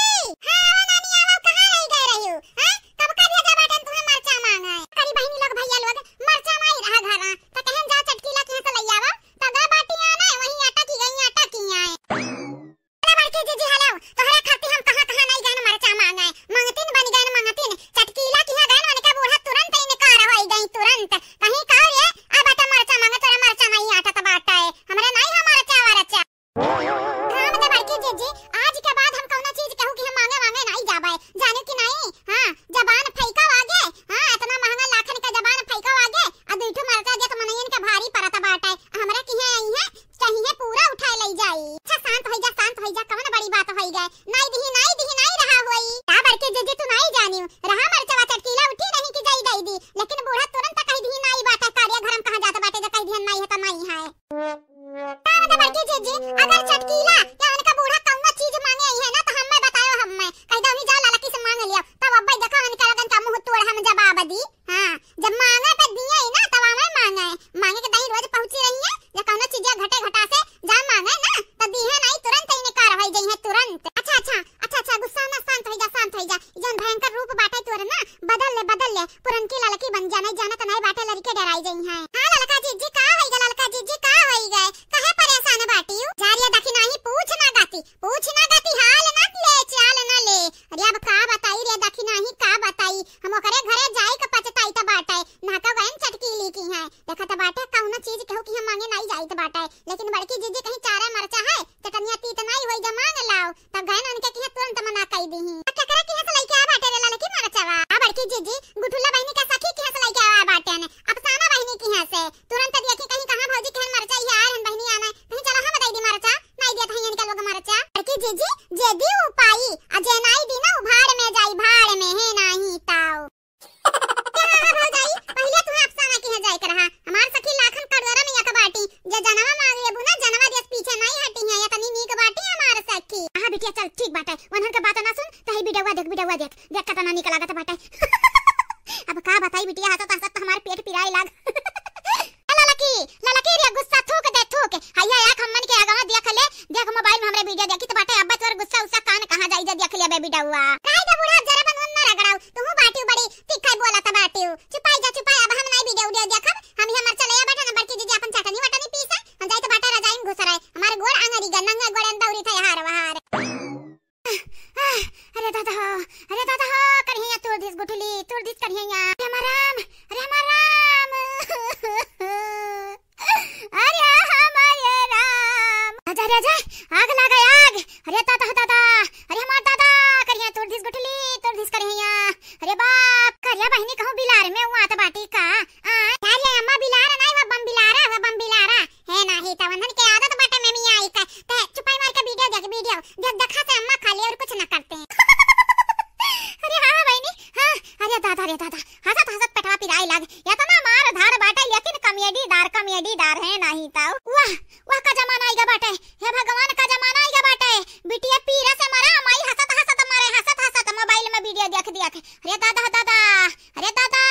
हाँ, आओ नानी, आओ, कहाँ रह गए रही हो? हाँ, कब का भेजा बाटन तुम्हें मरचा मांगा है? करी बहिनी लोग, भैया लोग, मरचा माई रहा घर, तो कहन जा चटकीला के यहाँ से ले आवा, तो गा बाटी आना है, वहीं आटा की गई, आटा की आए। अरे बड़की जीजी, हेलो, तोहरा खातिर हम कहाँ कहाँ नहीं गए मरचा मांगा है, मंगतिन बन गए मंगतिन, चटकीला की यहाँ गए, उनका बूढ़ा तुरंत इनकार हो गई, तुरंत। कहीं का रे, आ बाटा मरचा मांगे, तोरा मरचा नहीं आटा तो बाटा है, हमरा नहीं है मरचा वरचा। हाँ, मतलब बड़की जीजी, आज के बाद हम कौनो चीज कहू कि हम मांगे वांगे नहीं जाबे, जाने कि नहीं? हाँ, जबान फेंका आगे। हाँ, इतना महंगा लाखन का जबान फेंका आगे, आ दुई ठो मरचा दे तो मनइन के भारी परत बाटे। हमरा किहे आई है, चाहिए पूरा उठाए ले जाई। अच्छा, शांत होई जा, शांत होई जा, कौन बड़ी बात होई गए? नहीं दिही, नहीं दिही, नहीं रहा होई। का बड़की जीजी, तू नहीं जानियो, रहा मरचवा चटकीला उठी नहीं कि जाई दई दी, लेकिन बूढ़ा तुरंत कह दिही, नहीं बाटे, कारिया घर में कहाँ जात बाटे, जो कह दिहन नहीं है तो नहीं है। का मतलब बड़की जीजी, अगर चटकीला या उनका बूढ़ा कौनो चीज मांगे आई है ना, तो हम्मे बतायो, हम्मे कह दो, "अभी जाओ ललकी से मांग लियो।" तब अब्बे देखो उनका लगन का मुंह तोड़ हम जवाब दी। हाँ, जब मांगे तो दिए ही ना, तब हमें मांगे, मांगे के दही रोज पहुंची रही है, या कौनो चीज घटे घटा से जा मांगे ना, तो दिहे नहीं, तुरंत ही निकार हो जाई है, तुरंत। अच्छा, अच्छा, अच्छा, अच्छा, गुस्सा ना, शांत होई जा, शांत होई जा। जौन भयंकर रूप बाटे तोर ना, बदल ले, बदल ले, पुरनकी ललकी बन जा, नहीं जानत नहीं बाटे लड़के डराई जई हैं। हाँ ललका जीजी, का होई गए ललका जीजी, का होई गए? काहे परेशान बाटी? जा रे दखिनाही, पूछ ना गाती, पूछ ना गाती, हाल ना ले, चाल ना ले। अरे अब का बताई रे दखिनाही, का बताई? हम ओकरे घरे जाए के पछताई त बाटे, ना तो गयन चटकीली की हैं। देखत बाटे कौनो चीज केहू की हम मांगे नहीं जाइत बाटे, लेकिन बड़की जीजी कहीं चारा मरचा है, चटनिया तीत नहीं होई जा मांग लाओ। तब गहन उनके किहे तुरंत मना कई दीही। अब केकरा किहे से लइके आ बाटे रे ललकी मरचवा? आ बड़की जीजी, गुठुला बहिनी के सखी किहे से लइके आ बाटे ने, अफसाना बहिनी किहे से। तुरंत देखी कहीं कहाँ भौजी किहन मरचा इहे आ रहन बहिनी आना, कहीं चला हम दई दी मरचा, नहीं दिया था इनके लोग मरचा। बड़की जीजी, जे दी उपाई, आ जे नहीं दी ना उभाड़ में जाई, भाड़ में है नहीं ताऊ। का भौजाई, पहिले तुहे अफसाना किहे जाए के रहा। हमार सखी लाखन कटोरा में एक बाटी, जे जनवा मांग लेबू ना, जनवा देस पीछे नहीं हटी है, इतनी नीक बाटी हमार सखी। आहा बिटिया, चल ठीक बाटे, वनहन के बात ना सुन, तही बिडवा देख, बिडवा देख, देख कितना नीक लागत बाटे। अब का बताई बिटिया, हंसत हंसत तो हमार पेट पिराए लाग। ए ललकी, ललकी रे, गुस्सा थूक दे, थूक। हैया आँख हमन के आगवा देख ले, देख मोबाइल में हमरे वीडियो देखी तो बाटे, अब तोर गुस्सा उस्सा कान कहाँ जाई, जा देख ले बे बिडवा। काहे दे बूढ़ा, जरा बन उन्ना रगड़ाऊ, तुहू बाटियो बड़ी तिखई बोलत बाटियो। चुपाई जा, चुपाई, अब हम नाई वीडियो उडियो देखब। हम ही हमार चले बाटे ना बड़की जीजी अपन चटनी वटनी पीसे, हम जाई तो बाटे रजाई में घुस रहे। हमार गोड़ आंगरी गा, नंगा गोड़न दौरी थे हार वहार। आह, अरे दादा हो, अरे दादा हो, करिहैया तोड़ दिस गुठली, तोड़ दिस करिहैया। अरे हमार राम, अरे हमार राम। अरे हमारे राम। आजा रे आजा, आग लागे आग। अरे दादा हो दादा, अरे हमार दादा, करिया तोड़ दिस गुठली, तोड़ दिस करिया। अरे बाप, करिया बहिनी कहूँ बिलार में हुआ त बाटी का? आ, अरे अम्मा बिलार नहीं, वो बम बिलारा, वो बम बिलारा। है नाही, तवंधन के आदत बाटे में मियाँ आई का। ते चुपाई मार के वीडियो देख, वीडियो देख, देखा से अम्मा खाली और कुछ ना करते। अरे हाँ बहिनी, हाँ, अरे दादा रे दादा, हंसत हंसत पेटवा पिराए लाग। इतना मार धाड़ बाटे लेकिन कॉमेडी दार, कॉमेडी दार है नाही ताऊ। वाह, वाह का जमाना आइगा बाटे, हे भगवान का जमाना आइगा बाटे। बिटिया पीरा से मरा, माई हंसत हंसत मरे, हंसत हंसत मोबाइल में वीडियो देख दिया थे। अरे दादा, दादा, अरे दादा।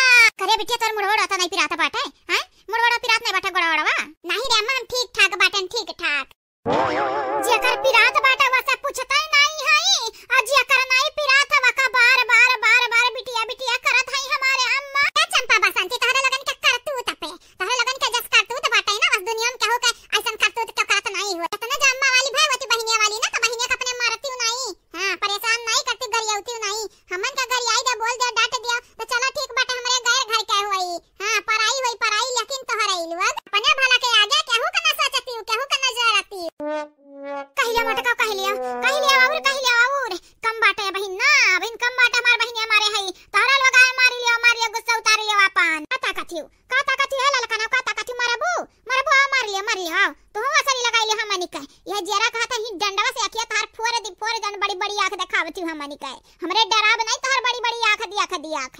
करे बिटिया तोर मुड़वा तो नहीं पिरात बाटे, हैं? मुड़वा पिरात नहीं बाटे गोड़ा वड़वा? नहीं रे अम्मा, हम ठीक ठाक बाटन, ठीक ठाक। जेकर पिरात बाटे वसे पूछते नहीं है, बतियो हमनी का, हमरे डराब नाहीं तोहर बड़ी बड़ी आँख दिया, आँख दिया, आँख।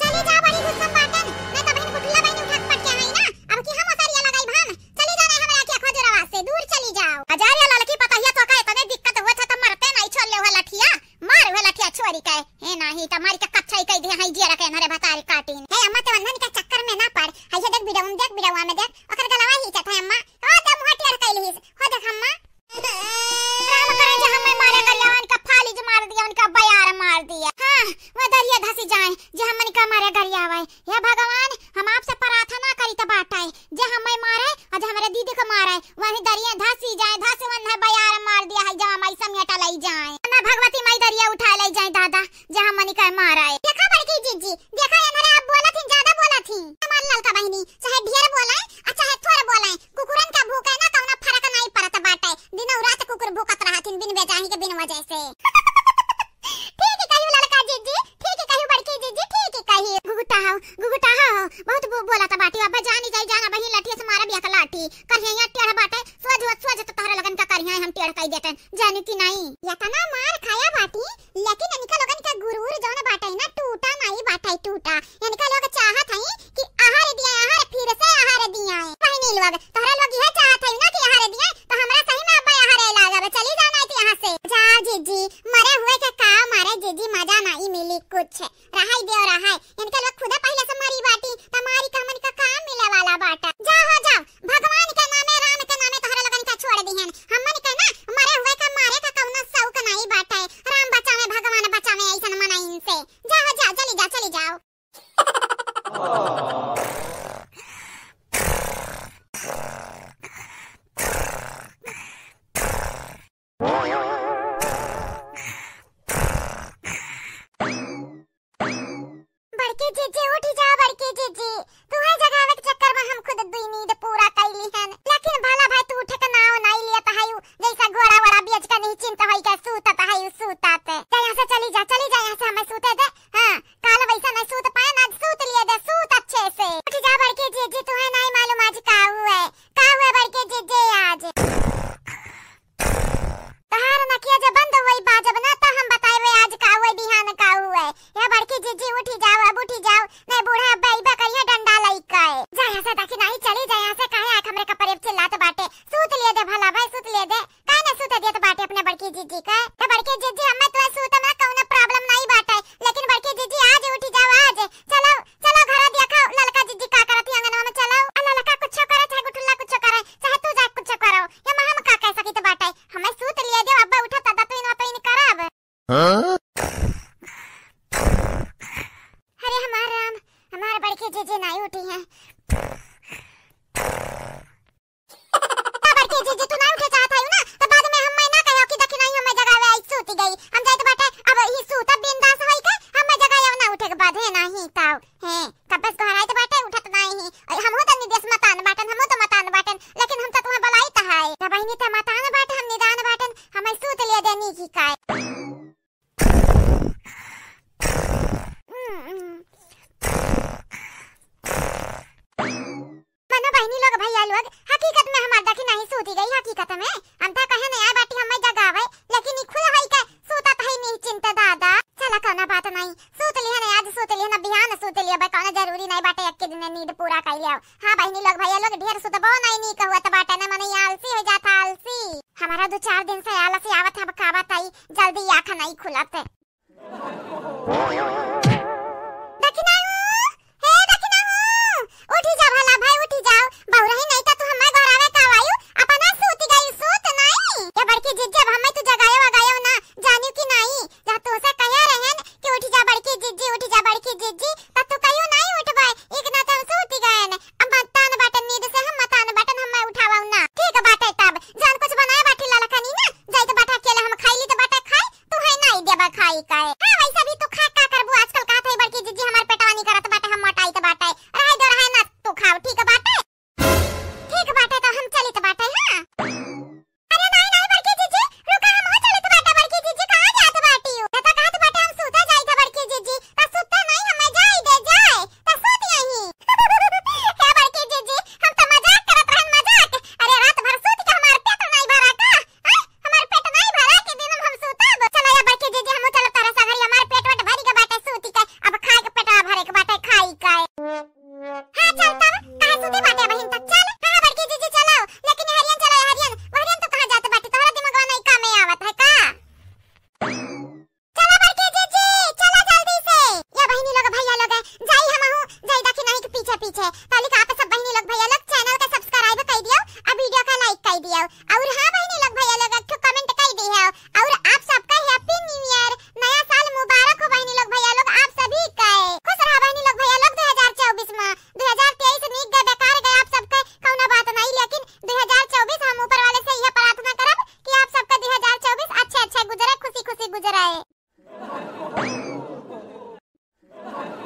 चली जा, बड़ी गुस्सा में बाटन, नाहीं त बहिन गुठला बहिन उठा के पटके आई ना, अब की हम ओसरिया लगाई भान। चली जा, नाहीं हमरा के खोजो रवा से दूर चली जाओ। अजारिया ललकी पतहिया तो का इतने दिक्कत हुआ था त मरते नाहीं छोड़ ले हुआ लठिया, मार हुआ लठिया छोरी का। हे नाहीं त मारी के कच्चा ही कह दिया है जिया रखे हमारे भतारी काटिन। हे अम्मा ते वंदन के चक्कर में ना पड़, है ये देख बिडौन, देख बिडौआ में देख, ओकर गलवा ही चथा है अम्मा, ओ दे मुँह टेढ़ कैली हिस, हो देख अम्मा। काम करे जे हमें मारे गरियावा, उनका फालिज मार दिया, उनका बयार मार दिया। हाँ, वह दरिया धसी जाए, जे हमन का मारे गरियावा। हे भगवान, हम आपसे प्रार्थना करी त बाटे, जे हमें मारे, आज हमरे दीदी को मारे, वही दरिया धसी जाए, धस वन है बयार मार दिया है, जहाँ माई समेटा लई जाए। ना भगवती माई दरिया उठा लई जाए दादा, जे हमन का मारे। देखा बड़की जीजी, देखा एनहरे आप बोलत हिन, ज्यादा बोलत हिन। हमार ललका बहिनी, चाहे ढेर बोले, आ चाहे थोर बोले, कुकुरन का भूखे ना कौनो फर्क नाहीं पड़त बाटे। दिनौ रात कुकुर भूकत रहथिन बिन बेजाही के बिन वजह से। ठीक कहियो ललका जीजी, ठीक कहियो बड़की जीजी, ठीक कहियो। गुगुटा हो, गुगुटा हो, बहुत बो-, बोलत बाटी। अब जानी जाई जाना बहिन लठिया से मारब एक लाठी। करिया यहाँ टेढ़ बाटे, सोझ हो, सोझ तो तोहरा लगन का करिया हम टेढ़ कई देतन। जानू कि नाहीं? यतना मार खाया बाटी, लेकिन इनका लोगन के गुरूर जौन बाटे ना, टूटा नाहीं बाटे, टूटा। इनका लोग चाहत हई कि आहार दिया, आहार फिर से आहार दिया। बहिनी लोग, तोहरा लोग यह चाहत हई ना कि आहार दिया, तो हमरा सही में अब्बा आहार लागब। चली जाओ नाहीं तो यहाँ से। जा जीजी, मरे हुए के का मारे जीजी, मजा नाहीं मिली कुछ। रहाई दे रहाई, इनका लोग खुदा पहले से मरी बाटी, त मारी का हमन का काम मिले वाला बाटा। जा हो जाओ, भगवान के नामे, राम के नामे तोहरा लोगन का छोड़ दिहन। हमन के ना मरे हुए का मारे का कौनो शौक नाहीं बाटे। राम बचावे, भगवान बचावे ऐसन मनइन से। जा हो जा, चली जा, चली जाओ। बड़की जीजी, उठी जा बड़की जीजी, तुहै जगावे के चक्कर में हम खुद दुई नींद पूरा कइली हन, लेकिन भला भाई तू उठे के नाव नाहीं लियत हयू, जैसा घोड़ा वोड़ा बेच के निश्चिंत होई के सूतत हयू, सूतत। जा यहाँ से चली जा, चली जा यहाँ से, हमें सूते दे। हाँ, काल वैसा नहीं सूत पाए, आज सूत लिए दे, सूत अच्छे से। उठी जा बड़की जीजी, तुहै नाहीं मालूम आज का हुए, का हुए बड़की जीजी आज। तोहार नकिया जब बंद होई बाजब ना, त हम बताइबे आज का हुए, बिहान का हुए। या बड़की जीजी उठी जाओ, अब उठी जाओ, नहीं बूढ़ा अब अइबा करिया डंडा लइके। जा यहाँ से, देखी नाहीं चली जा यहाँ से, काहे आके हमरे कपड़े पे चिल्लात बाटे। सूत लिए दे भला भाई, सूत लिए दे, काहे ना सूते देत बाटे अपने बड़की जीजी के। ए बड़की जीजी, हमें तो सूत में कौनो problem नाहीं बाटे, लेकिन बड़की जीजी आज उठी जाओ, आज चलो। चलो घरा देखो, ललका जीजी का करत ही अंगनवा में, चलो। आ ललका कुछो करे, चाहे गुठुल्ला कुछो करे, चाहे तू जाके कुछो करो, ये में हम का कह सकित बाटे? हमें सूत लिए देव, अब्बा उठा तदा तो इनवा पे इन करब। हाँ? अरे हमार राम, हमार बड़की जीजी नाहीं उठी हैं। तो बड़की जीजी तू ना उठे चाहत हयू ना, तो बाद में हम मैं ना कहो कि देखी नाहीं हमें जगावे आई सूती गई। हम जाइत बाटे अब ही सूता बिंदास होई के, हमें जगावे ना उठे के बाद है नाहीं ताऊ। हैं, कब्बे से गोहराइत बाटे उठत नाहीं ही। अरे हमहू तो निदेश मतान बाटन, हमहू तो मतान बाटन, लेकिन हम तो तुम्हें बुलाइत है। ना बहिनी तो मतान बाटे, हम निदान बाटन, हमें सूत लिए देनी की काय। मनो बहिनी लोग, भैया लोग, हकीकत में हमार देखी नाहीं सूती गई, हकीकत में। हम तो कहे नहीं आए बाटी हमें जगावे, लेकिन ई खुद होई के सूतत है निश्चिंत दादा। चला कौनो बात नाहीं, सूत लिहन आज, सूत लिहन बिहान, सूत लिहन बे, कौनो जरूरी नाहीं बाटे एक के दिन नींद पूरा कई लियो। हाँ बहिनी लोग, भैया लोग, ढेर सुतबो नाहीं नीक हुआ त बाटे ना, मने आलसी हो जाता आलसी। हमारा दो चार दिन से आलस आवत है, अब का बताई, जल्दी आँख नाहीं खुलत। दखिनाऊ, हे दखिनाऊ, उठी जा भला भाई, उठी जाओ। बहुरही नाहीं त तू हमार घरावे का आयु, अपना सूती गई, सूत नाहीं। ये बड़की जिज्जी, अब हमें तू जगायो वगायो ना, जानियो कि नाहीं? जा तोसे कहे रहन कि उठी जा बड़की जिज्जी, उठी जा बड़की जिज्जी, त तू कहियो नाहीं उठबे। एक ना त हम सूती गए न, अब मतान बाटन नींद से, हम मतान बाटन, हमें उठावा ना। ठीक बाटे तब, जान कुछ बनाए बाटी ललकनी ना, जाइत बाटा अकेले हम खाई ली त बाटा खाई, तू है नाहीं देबा खाई का है। हाँ, वैसे भी तू खा का करबू, आजकल कहत है बड़की जिज्जी हमार पेटवा नाहीं करत बाटे, हम मोटाइत बाटे। रहे दो, रहे ना, तू खाओ, ठीक बाटे? ठीक बाटे, तो हम चलित बाटे, हाँ। अरे नाहीं, नाहीं, बड़की जिज्जी, रुका, हम हो चलित बाटे, बड़की जिज्जी, कहाँ जात बाटी? ये तो कहत बाटे हम सूता जाइत बड़की जिज्जी, तो सूता नाहीं, हमें जाई दे, जाए, तो सूत यहीं। हे बड़की जिज्जी, हम तो मजाक करत रहन, मजाक। अरे रात भर सूत के हमार पेट नाहीं भरा का? आय, हमार पेट नाहीं भरा कि दिन में हम सूतब? चला या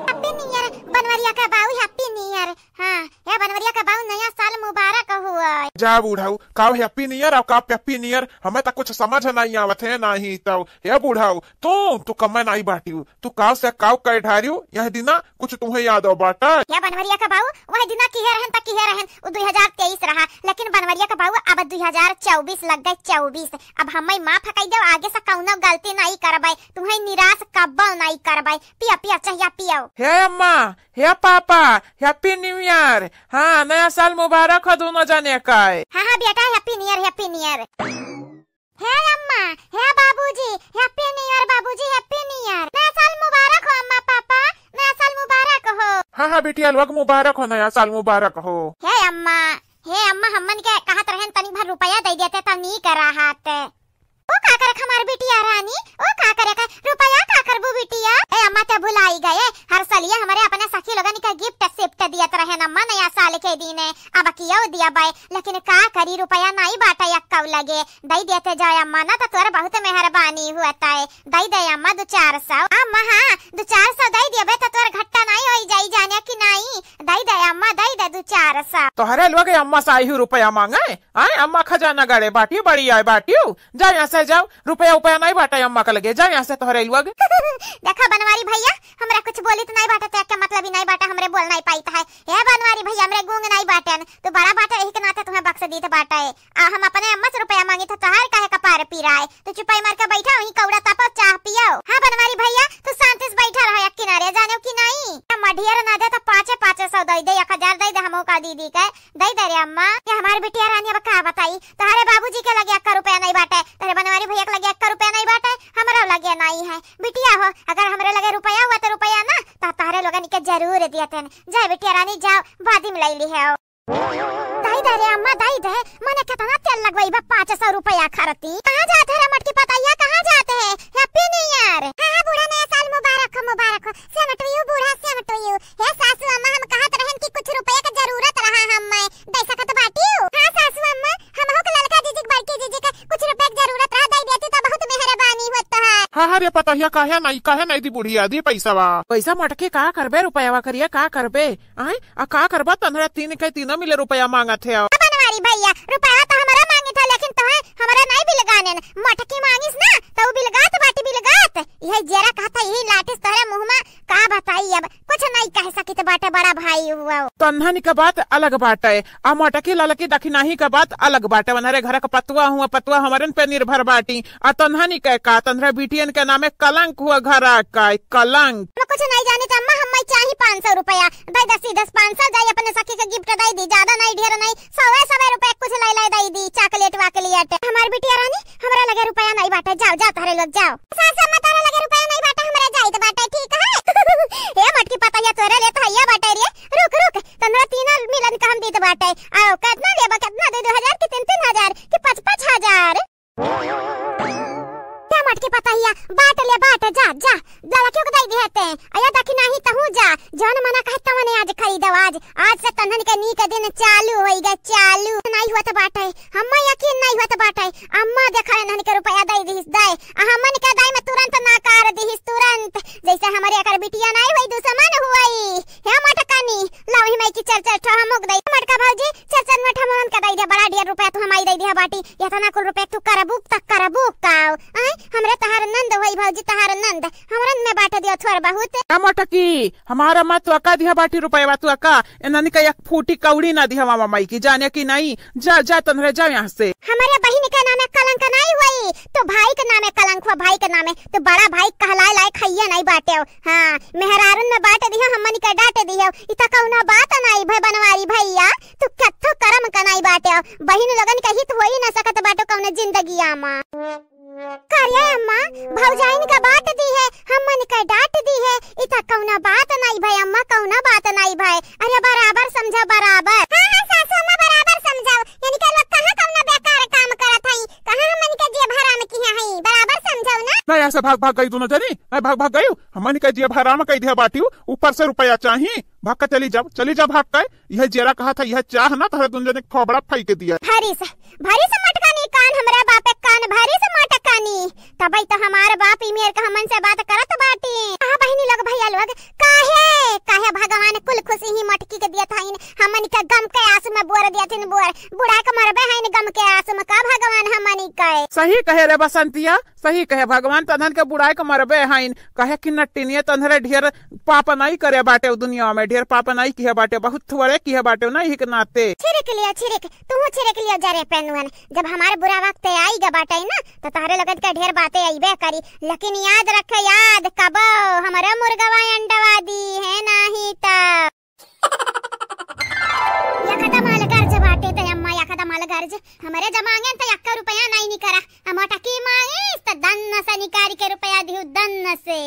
Happy New Year, बनवरिया का बाऊ, Happy New Year। हाँ, हे बनवरिया का बाऊ, नया साल मुबारक हुआ। जा बूढ़ऊ, काव Happy New Year और काव Peppy New Year, हमें तो कुछ समझ नहीं आवत है, नहीं तो। हे बूढ़ऊ, तू, तू कम्मे नहीं बाटियो, तू काव से काव कह ढारियो, यह दिना कुछ तुम्हें याद हो बाटा? हे बनवरिया का बाऊ, वह दिना किहे रहन त किहे रहन, उ दुई हजार तेईस रहा, लेकिन बनवरिया का बाऊ, अब दुई हजार चउबीस लग गए, चउबीस। अब हमें माफ कइ देव, आगे से कौनो गलती नहीं करबे, तुम्हें निराश कब्बो नहीं करबे। पियो, पियो, चहिया पियो। हे अम्मा, हे पापा, Happy New Year। हाँ, नया साल मुबारक हो दोनों जने का। हाँ, हाँ बेटा, Happy New Year, Happy New Year। हे अम्मा, हे बाबूजी, Happy New Year बाबूजी, Happy New Year। नया साल मुबारक हो अम्मा, पापा, नया साल मुबारक हो। हाँ, हाँ बिटिया लोग, मुबारक हो, नया साल मुबारक हो। हे अम्मा, हे अम्मा, हमन के कहत रहन तनिक भर रुपया दे देते त नीक रहत। ओ का करक हमार बिटिया रानी, ओ का करक, रुपया का करबू बिटिया? ए अम्मा, ते भुलाई गए, हर सलिया हमरे अपने सखी लोगन के gift सिफ्ट दियत रहे न अम्मा नया साल के दिने। अब कियो दिया बाय, लेकिन का करी, रुपया नाई बाटे एक्कौ लगे। दई देते जाए अम्मा, ना तो तोर बहुत मेहरबानी हुआ ताए। दई दे अम्मा दो चार सौ। अम्मा हाँ, दो चार सौ दई देबे तो तोर घट्टा नाई होई जाई, जाने कि नाई? दई दे अम्मा, दई दे दो चार सौ। तोहरे लोग अम्मा से आई हूँ रुपया मांगे। आए, अम्मा खजाना गाड़े बाटियो, बड़ी आए बाटियो। जा यहाँ से जाओ, रुपया उपया नाई बाटे अम्मा के लगे, जा यहाँ से तोहरे लोग। देखा बनवारी भैया, हमरा कुछ बोलित नाई बाटे, तो क्या मतलब ही नाई बाटे, हमरे बोल नाई पाइत है। ए बनवारी भैया, हमरे गूंग नाई बाटेन, तू बड़ा बाटे, यही के नाते तुम्हें बख्श दीत बाटे। आ हम अपने अम्मा से रुपया मांगी तो तोहार काहे कपार पिराए? तू चुपाई मार के बैठा, वहीं कौड़ा तापो, चाह पियो। हाँ बनवारी भैया, तू शांति से बैठा रहो एक किनारे, जाने कि नाई? अम्मा ढेर ना दे तो पाँचे पाँचे सौ दई दे, एक हजार दई दे हमहू का दीदी के। दई दे रे अम्मा। ये हमार बिटिया रानी अब का बताई, तोहरे बाबूजी के लगे एक्का रुपया नहीं बाटे, तोहरे बनवारी भैया के लगे एक्का रुपया नहीं बाटे, हमरो लगे नहीं है। बिटिया हो, अगर हमरे लगे रुपया हुआ तो रुपया ना, तो तोहरे लोगन के जरूर दियतन। जाए बिटिया रानी जाओ, बादी में लई ली है। दई दे रे अम्मा, दई दे, मने कितना तेल लगवाई बा, पाँच सौ रुपया खरती। कहाँ जात है रे मटकी पतैया, कहाँ जात है? Happy New Year। हाँ, हाँ, बूढ़ा नया साल मुबारक हो, मुबारक हो। Same to you बूढ़ा, same to you। हे सासू अम्मा, हम कहत रहन कि कुछ रुपया के जरूरत रहा हमें, दे सकत बाटियो? हाँ सासू अम्मा, हमहू के ललका जीजी के बड़की जीजी के कुछ रुपया के जरूरत रहा, दे देती तो बहुत मेहरबानी होत है। हाँ, हाँ रे पतोहिया, काहे नहीं, काहे नहीं दी बुढ़िया, दी पैसा बा। पैसा मटके का करबे, रुपया करिया का करबे? आय, आ का करबा, तन्हरा तीन के तीनों मिले रुपया मांगत है। बनवारी भैया, रुपया तो हमरा मांगित है, लेकिन तोहे हमरा नहीं बिलगानेन। मटकी मांगिस ना, तो उ बिलगात बाटी बिलगात। यही जरा कहता, यही लाटिस तोहरे मुंह में, का बताई अब, कुछ नहीं कह सकित बाटे, बड़ा भाई हुआ। तन्हनी के बात अलग बाटे, आ मटकी ललकी दखिनाही के बात अलग बाटे। वनहरे घर के पतुआ हुआ, पतुआ हमरन पे निर्भर बाटी। आ तन्हनी के का, तन्हरा बिटियन के नामे कलंक हुआ घर का, कलंक। हम कुछ नहीं जानित अम्मा, हमें चाही पाँच सौ रुपया। दे दे सीधे पाँच सौ, जाई अपने सखी के gift दे दी, ज्यादा नहीं, ढेर नहीं, सौवे, सौवे रुपया कुछ ले ले दे दी, chocolate वाकलेट। हमार बिटिया रानी, हमरा लगे रुपया नहीं बाटे, जाओ, जाओ, तोहरे लोग जाओ। सास अम्मा, तोहरे लगे रुपया नहीं बाटे, हमरा जाइत बाटे, ठीक है? ए मटकी पतैया, तोरे ले तो हैया बाटे रे, रुक, रुक, तन्हरा तीनों मिलन का हम दीत बाटे। आओ, कितना लेबा, कितना दे, दो हजार कि तीन, तीन हजार कि पाँच, पाँच हजार? क्या मटकी पतैया, बाट ले बाट, जा, जा, लड़कियों को दे दिए ते। अया दखिनाही तहू जा, जौन मना कहे तवने आज खरीदो, आज, आज से तन्हन के नीक दिन चालू होई गए, चालू। नाई हुआ तो बाटे, हम्मा यकीन नाई हुआ तो बाटे। अम्मा देखा इन्हन के रुपया दे दिहिस, दे। आ हमन के दे में तुरंत नाकार दिहिस, तुरंत। जैसे हमरे एकर बिटिया नाई हुई, दुश्मन हुई। हे मटकनी, लाओ ही माई की चार चार ठो हमहू के दे। मटका भौजी, चार चार नोट हमहन के दे दे, बड़ा ढेर रुपया तू हमाई दे दिया बाटी। इतना कुल रुपया तू करबू त करबू का? आय, हमरे तहार नंद होई भौजी, तहार नंद। हमरन में बांट दियो थोड़ बहुत। ए मटकी, हमारा माँ तो अका दिया बाटी रुपया, तू अका। इन्हन का एक फूटी कौड़ी ना दिया मामा माई की, जाने की नहीं। जा, जा, तन्हरे जा यहाँ से। हमरे बहिन के नामे कलंक नहीं होई, तो भाई के नामे कलंक हुआ, भाई के नामे। तो बड़ा भाई कहलाए लायक हइये नहीं बाटे हो। हाँ, मेहरारुन में बांट दिहो, हमनी के डांट दिहो। इ त कौनो बात नहीं भय बनवारी भैया, तू कत्थो करम का नहीं बाटे हो। बहिन लोगन के हित होई ना सकत बाटे कौनो जिंदगिया में। करे अम्मा, भौजाइन का बांट दी है, हमन के डांट दी है, इ त कौनो बात नहीं भय अम्मा, कौनो बात नहीं भय। अरे बराबर समझाओ, बराबर। हाँ, हाँ, सासू अम्मा, बराबर समझाओ। इनके लोग कहाँ कौनो बेकार काम करत हई, कहाँ हमन के जेब हराम किहे हई, बराबर समझाओ ना। नहीं, ऐसे भाग, भाग गई दोनों जनी, नहीं, भाग, भाग गई। हमन के जेब हराम कई दिया बाटियो, ऊपर से रुपया चाही, भाग के चली जाओ, चली जाओ भाग के। यह जेरा कहा था, यह चाह ना, तोहरे दोनों जने के फोबड़ा फेंक दिया। भरी से, भरी से मटकानी कान, हमरा बापे कान, भरी से मटकानी। तबई तो हमार बाप ई मेर का हमन से बात करत बाटी। हाँ बहिनी लोग, भैया लोग, काहे, काहे भगवान कुल खुशी ही मोटकी के दियत हईन, हमन के गम के आस में बोर दियत हईन बोर, बुढ़ा के मरबे हईन गम के आस में का भगवान हमनी के। सही कहे रे बसंतिया, सही कहे भगवान तन्हन के बुढ़ाई के मरबे हईन, कहे कि नट्टिनिया तन्हरे ढेर पाप नाई करे बाटे उ दुनिया में, ढेर पाप नाई किहे बाटे, बहुत थोड़े किहे बाटे, नाई हिक नाते। छिड़क लिया छिड़क, तू छिड़क लिया जरे पेनुअन, जब हमारे बुरा वक्त आई गा बाटे ना, तो तहरे लोगन के ढेर बातें अइबे करी, लेकिन याद रखे, याद, कबो हमरो मुर्गवा अंडवा दी है नाही त। या खत्म अलगर्ज बाटे त अम्मा, या खत्म अलगर्ज, हमरे जमाने त यक्का रुपया नहीं निकरा, हम टकी मांगी त दन्न से निकाल के रुपया दिहु, दन्न से।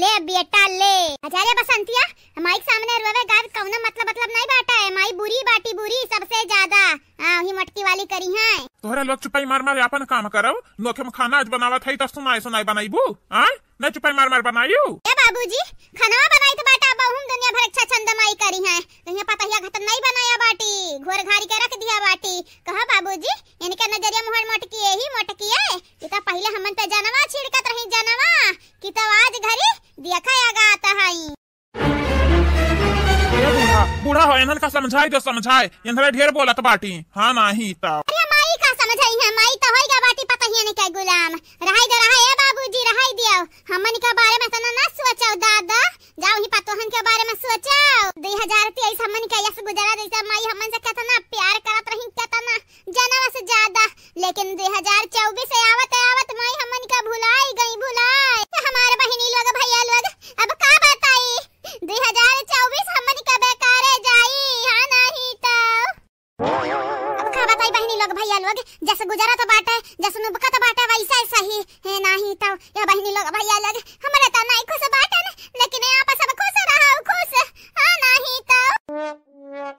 ले बेटा ले। अरे बसंतिया, माई के सामने रोवे गावे कौनो मतलब, मतलब नहीं बाटे। माई बुरी बाटी बुरी, सबसे ज्यादा। हाँ, वही मोटकी वाली करी है। तोहरा लोग चुपाई मार मार आपन काम करव। नोखे में खाना आज बनावत है, त सुनाई सुनाई बनाईबू? हाँ? न चुपाई मार मार बनायू? ए बाबूजी, खाना बनाई त बाटा, अब हम दुनिया भर अच्छा छंद माई करी है। कहीं पतहिया घटन नहीं बनाया बाटी, घोर घारी के रख दिया बाटी। कहा बाबूजी, इनका नजरिया मुहर मोटकी यही मोटकी है। ये तो पहले हमन पे जनवा छिड़कत रही, जनवा, कि तो आज घरी देखा आगा आता है। ए बूढ़ा, बूढ़ा हो, इन्हन का समझाई दो, समझाए। इन्हरे ढेर बोलत बाटी। हाँ, नाही त। अरे माई का समझाई है, माई तो होई गा बाटी पतहियन के गुलाम। रहाई दे, रहा, ए बाबूजी, रहाई दियो। हमन के बारे में तना ना सोचो दादा, जाओ ही पतोहन के बारे में सोचो। दो हज़ार तेईस हमन के यस गुजरा जैसे माई हमन से कितना प्यार करत रही, कितना जनवा से ज्यादा, लेकिन दो हज़ार चउबीस आवत आवत माई हमन का भुलाई गई, भुलाई। हमार बहिनी लोग, भैया लोग, अब का बताई, दो हज़ार चउबीस हमन का बेकारे जाई, हाँ नाही त। अब का बताई बहिनी लोग, भैया लोग, जस गुजरत बाटे, जस नुबकत बाटे, वैसे सही है नाही त। या बहिनी लोग, भैया लोग, हमरे त नाई खुश बाटन, लेकिन आप सब खुश रहो, खुश, हाँ नाही त।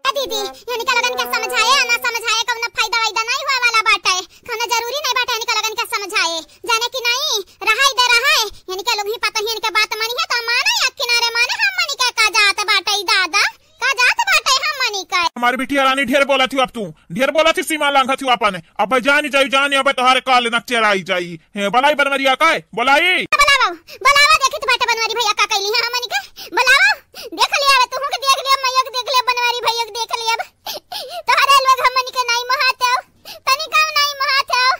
ए दीदी, इनका लोगन के समझाए, ना समझाए, कौनो फायदा वायदा नहीं हुआ वाला बाटे। कौनो जरूरी नहीं बाटे इनका लोगन के समझाए। जाने कि नहीं, रहाई दे रहाए। इनके लोग ही पता ही इनके बात मानी है तो माने या किनारे माने, हम मनी के का जात बाटे ई दादा, का जात बाटे हम मनी के। हमारी बिटिया रानी ढेर बोला थी अब तू, ढेर बोला थी सीमा लांघा थी अपन। अब जानी जाई, जानी अब तोहार काल नक्चर आई जाई। हे, बलाई बनवरिया काय? बलाई। बोलावा, बोलावा, देखित बाटे बनवारी भैया का कैली है हमनी के। बोलावा, देख लिया रे, तू के देख लिया, मैया के देख लिया, बनवारी भैया के देख लिया। तोहरे लोग हमनी के नाई मोहाते हो, तनी कम नाई मोहाते हो।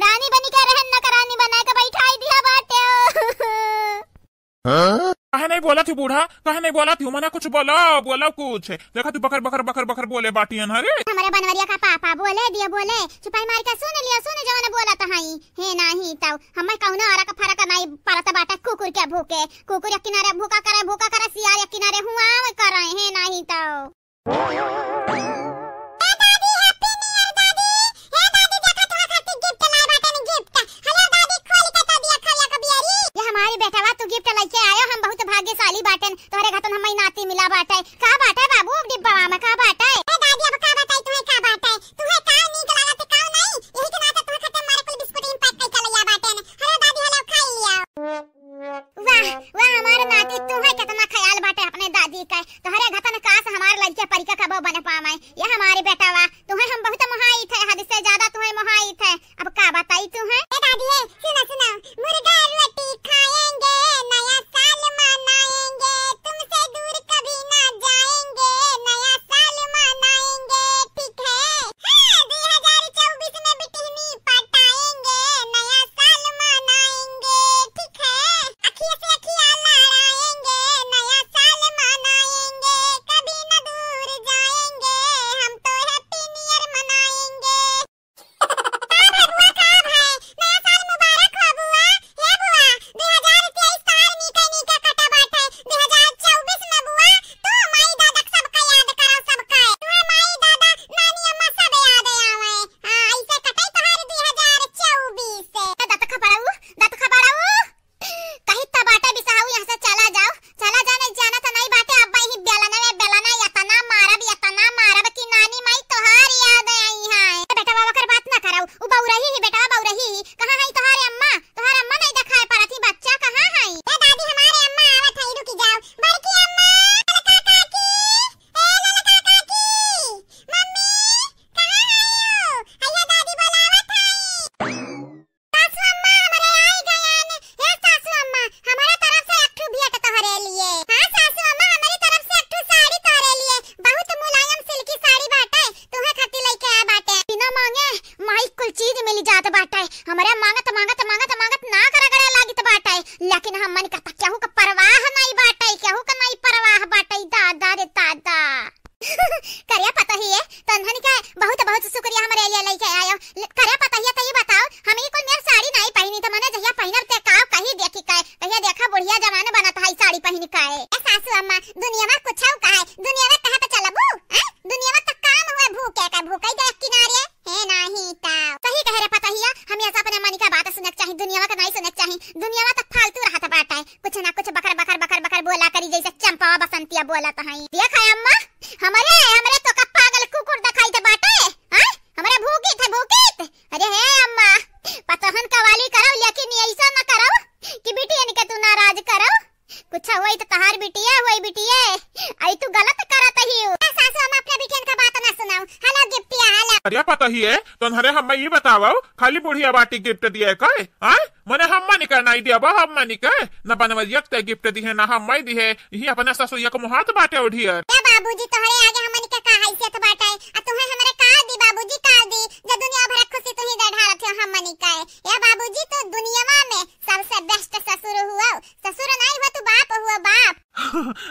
रानी बनी के रहन न, रानी बना के बैठाई दिया बाटे हो। हाँ? काहे नहीं बोला थी बूढ़ा? काहे नहीं बोला थी? मने कुछ बोलो, बोलो कुछ। देखा तू बकर, बकर, बकर, बकर बोले बाटी अनहरे। हमरे बनवरिया का पापा बोले दिए बोले, चुपाई मार के सुन लिया, सुन जवन बोलत हई। हे नाही तौ, हमें कौनो अरक फरक नहीं परत बाटे कुकुर के भूके। कुकुर एक किनारे भूका करे, भूका करे, सियार एक किनारे हुआव करे, हे नाही तौ। ए दादी, Happy New Year दादी। हे दादी, देखा तोहरे खातिर gift लाए बाटेन, gift। हेलो दादी, खोल के तो दिया, खोल के बियरी। ये हमारी बेटवा, तू gift लेके आयो, हम बहुत भाग्यशाली बाटेन। तोहरे घतन हमें नाती मिला बाटे। का बाटे बाबू, अब डिब्बा में का बाटे? ए दादी, अब का बताई तुहे का बाटे? तुहे का नीक लागत, का नहीं? यही के नाते तोहरे खातिर हमारे कुल बिस्कुट ही pack करके लइया बाटेन। हेलो दादी, हेलो, खाई लिया। वाह, वाह, हमार नाती, तुहे कितना ख्याल बाटे अपने दादी का। तोहरे घतन काश हमार लइके परिका कबो बन पावे। ये हमारे बेटवा, तुहे हम बहुत मोहाइत है, हद से ज्यादा तुहे मोहाइत है। अब का बताई तुहे? ए दादी, ए, सुनो, सुनो। मुर्गा रोटी खाएंगे, नया साल मनाएंगे। लेकिन हमन का त केहू का परवाह नाई बाटइ, केहू का नाई परवाह बाटइ, दादा रे दादा। करिया पतोहिए, तन्हन के बहुत बहुत शुक्रिया हमरे लिए लइके आयो। ले, करिया पतोहिए, त ई बताओ, हम ई कुल मेर साड़ी नाई पहिनी, त मने जहिया पहिनब ते काव कही देखी के, कहिया देखा बुढ़िया जवान बनत है साड़ी पहिन के। ए सासू अम्मा, दुनिया में कुछ कहे, दुनिया में कहे त चलबू, हैं? दुनिया में त काम हुए भूखे का, भूखे दे किनारे। हे नाही त। सही कहे रे पतोहिया, हमेशा अपने मन का बात सुने के चाही, दुनियावा का नाई सुने के चाही। दुनियावा त फालतू रहत बाटे, कुछ ना कुछ बकर बकर बकर बकर बोला करी, जैसे चंपावा बसंतिया बोलत हई। देख है अम्मा, हमरे, हमरे तो का पागल कुकुर देखाइत बाटे, हाँ? हमरे भूकित है, भूकित। अरे हे अम्मा, पतोहन कवाली करौ, लेकिन ऐसा न करौ कि बिटियन के तू नाराज करौ। कुछ होई त तहार बिटिया होई, बिटिया। आई तू गलत करत हियो। ए सासू, हम अपने बिटियन का बात ना सुनाऊ। हेलो गिफ्टिया, हेलो। अरे पतोहिए, तोहरे हम्मे ई बतावो, खाली बुढ़िया बाटी गिफ्ट दिए के? आय? मने हम्मनी का नाई दिया बा, हम्मनी के? न बनवरिया के गिफ्ट दिहे, न हम्मे दिहे। यही अपने ससुरिया को मुहात बाटे उधियर। ए बाबूजी, तोहरे आगे हमनी के का हैसियत बाटे? आ तुहे हमरे का दी बाबूजी, का दी? जब दुनिया भर खुशी तुही दे ढारत हो हमनी का। ए बाबूजी, तू दुनियावा में सबसे बेस्ट ससुर हुआ, ससुर नाई हुआ, तू बाप हुआ, बाप।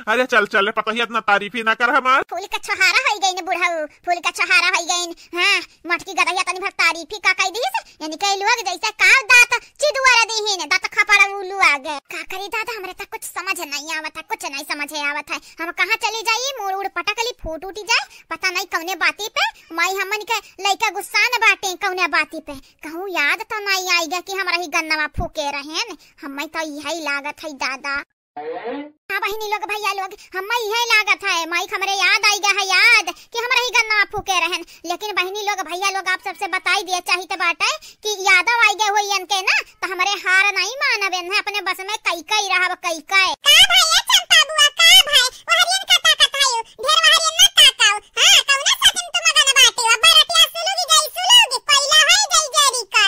अरे चल चल रे पतोहिया, इतना तारीफ ही ना कर हमार। फूल का छोहारा होई गईन बुढ़ऊ, फूल का छोहारा होई गईन। हाँ, मोटकी गदहिया तनी भर तारीफ ही का कई दीस, यानी के लोग जैसे काव दांत चिदुआर दीहिन, दांत खपड़ा उलू आगे। का करी दादा, हमरे तक कुछ समझ नहीं आवत है, कुछ नहीं समझ आवत है। हम कहाँ चली जाई, मुड़ उड़ पटकली, फूट उठी जाए, पता नहीं कौने बाती पे। माई हमन के लइका गुस्सान बाटे कौने बाती पे। कहूँ याद तो नाई आइगा कि हमरा ही गन्नवा फूके रहेन। हम्मे तो इहै लागत है दादा। हाँ बहिनी लोग, भैया लोग, हम्मे इहै लागत है, माई के हमरे याद आइगा है याद कि हमरा ही गन्नवा फूके रहेन। लेकिन बहिनी लोग, भैया लोग, आप सबसे बताई दिए चाहित बाटे कि यादव आइगा होई इनके ना, तो हमरे हार नाई मानबेन है, अपने बस में कई कई रहब, कई कई। का भाई, ए चंपा बुआ, का भाई, वहरियन का ताकत है यू? ढेर वहरियन ना ताकाओ। हाँ, कौना साथिन तू मगन बाटे? अब्बा रतिया सुलुगी जाई सुलुगी, कोयला है जाई जेरी का।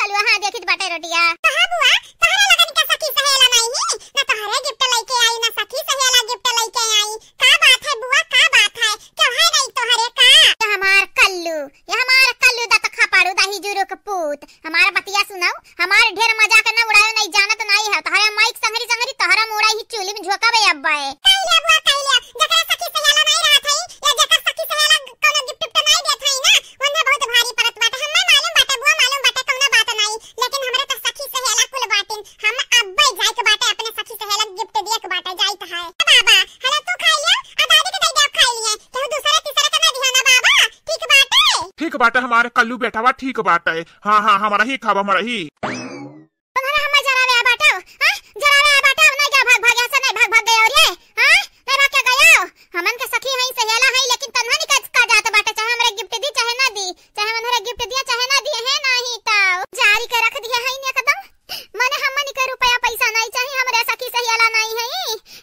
कलुआ, हाँ, देखित बाटे रोटिया। कहा बुआ, तहरे लगन के सखी सहेला नहीं ही? ना तहरे गिफ्ट लइके आई, ना सखी सहेला गिफ्ट लइके आई। का बात है बुआ, का बात है? क्यों है नहीं तोहरे का? ये हमार कल्लू, ये हमार कल्लू दत खपाड़ू दाही जुरुक पूत। हमार बतिया सुनाऊ, हमार ढेर मजाक न उड़ायो, नहीं जानत नहीं है। तहरे माइक संगरी संगरी तहरा मुड़ा ही चूली में झोंकाबे अब्बे। कइले बुआ कइले, जकरा सखी सहेला नहीं रहत हई, या जकर सखी सहेला कौनो गिफ्ट उफ्ट नहीं देत हई ना, उन्हें बहुत भारी परत बाटे। हमें मालूम बाटे बुआ, मालूम बाटे, कौनो बात नहीं, लेकिन हमरे तो सखी सहेला कुल बाटिन। हम अब्बे जाए के बाटे, अपने सखी सहेला गिफ्ट दिए के बाटे, जाइत है। बाबा, हेलो, तू खाई लिया, आ दादी के दे दे, खाई लिए। केहू दूसरे तीसरे के ना दिया ना बाबा, ठीक बाटे? ठीक बाटे हमारे कल्लू बेटावा, ठीक बाटे। हाँ, हाँ, हमरा ही खाब, हमरा ही। तोहरा हम्मे जरावे आ बाटो, हाँ? जरावे आ बाटो, नहीं क्या भाग भाग यहाँ से, नहीं भाग भाग गया और ये, हाँ? नहीं भाग क्या गया? हमन के सखी हई, सहेला हई, लेकिन तन्हन का, का जात बाटे, चाहे हमरे गिफ्ट दी, चाहे ना दी, चाहे उन्हरे गिफ्ट दिया, चाहे ना दिए, है नहीं तो जारी के रख दिए हई एकदम। मने हमनी के रुपया पैसा नहीं चाहिए, हमरे सखी सहेला नहीं है।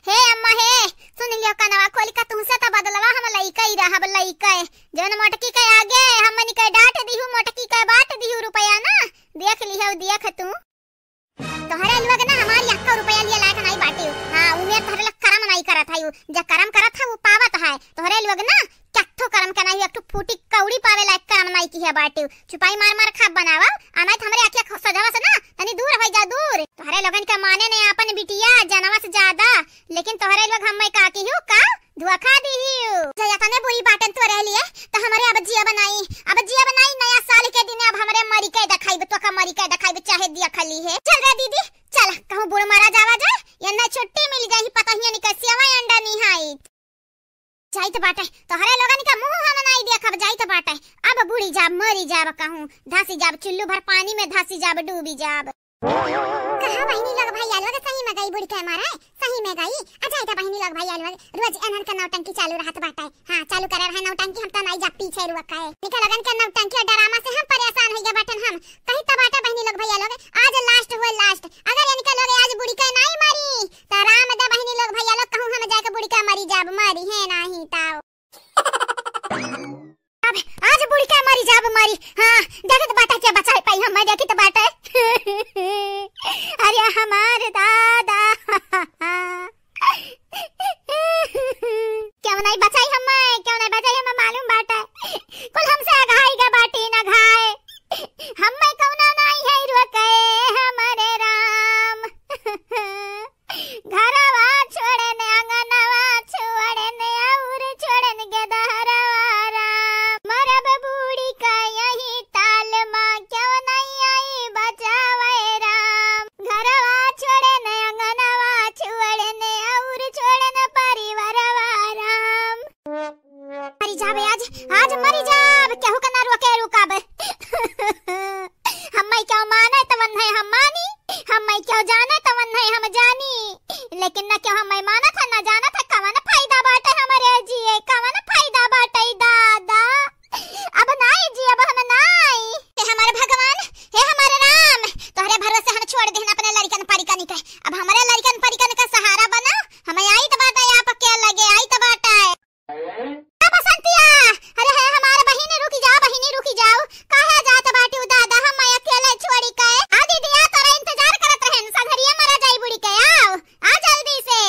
हे अम्मा हे, सुन लियो कनवा खोल के, तुहसे तो बदलवा हम लइके ही रहब, लइके। जौन मोटकी के आगे हमनी के डांट दिहू, मोटकी के बांट दिहू रुपया ना, देख लिहो, देख तू। तोहरे लोग ना हमार यक्को रुपया लिए लायक नहीं बाटी। हाँ, उमे तोहरे लोग करम नहीं करत है, जे करम करत है वो पावत है। तोहरे लोग ना कट्ठो करम के नहीं, एक ठो फूटी कौड़ी पावे लायक करम नहीं किहे बाटी। चुपाई मार मार खाब बनावा, आ नहीं तो हमरे आँखिया सजवा से ना तनी दूर हो जा, दूर। तोहरे लोगन के माने ने आपन बिटिया जनवा से ज्यादा, लेकिन तोहरे लोग हम्मे का किहू का धोखा दिहियो। जया तने बोई बाटन तोरे लिए, तो हमरे अब जिया बनाई, अब जिया बनाई नया साल के दिन, अब हमरे मरी के देखाइब, तो का मरी के देखाइब, चाहे दिया खली है। चल रे दीदी, चल, कहूँ बूड़ मारा जावा जा, यन्ना छुट्टी मिल जाई, पता ही नहीं कैसे सेवा अंडा निहाई। जाइत बाटे, तोहरे लोगन का मुँह हम नाई देखब, जाइत बाटे। अब बूड़ी जाब, मरी जाब कहूँ, धसी जाब, चुल्लू भर पानी में धसी जाब, डूबी जाब। कहा बहिनी लोग भैया लोग सही में गई बुढ़ के मारे, सही में गई। अच्छा, इता बहिनी लोग भैया लोग रोज एनहन के नौटंकी चालू रहत बाटे। हाँ, चालू करे रहे नौटंकी, हम तो नाई जा पीछे रुआ काहे। निका लोगन के नौटंकी और ड्रामा से हम परेशान हो गए बाटन हम। कही तो बाटे बहिनी लोग भैया लोग, आज लास्ट हुए लास्ट। अगर इनका लोग आज बुढ़ के नाई मारी, तो राम दे बहिनी लोग भैया लोग कहूँ हम जाके बुढ़ के मरी जाब, मरी है नाही ताओ। अब आज बुढ़ के मरी जाब मरी। हाँ, देखत बाटे के बचाई पाई हम, मैं देखत बाटे। अरे हमार दादा। क्यों नहीं बचाई हम्मे, क्यों नहीं बचाई हम्मे, मालूम बाटे। कुल हमसे अघाई गा बाटी ना घाय। हम्मे कौनो नहीं है रुके। क्यों जाने तवन नहीं हम जानी, लेकिन न क्यों हम मानत है, न जानत है, कवन फायदा बाटे हमरे जिए, कवन फायदा बाटे दादा। अब नाई जी, अब हम नाई। हे हमारे भगवान, हे हमारे राम, तोहरे भरोसे हम छोड़ देहन अपने लड़िकन परिकन के। अब हमरे लड़िकन परिकन का सहारा बना, हम आइत बाटे आपके लगे, आइत बाटे। ए बसंतिया, अरे हे हमार बहिनी, रुकी जाओ बहिनी, रुकी जाओ। काहे जात बाटिउ दादा, हम अकेले छोड़ी के? आ दीदी, आ तोरा इंतजार करत रहन, संघरिया मरा जाई बुड़ी के, आओ, आ जल्दी से।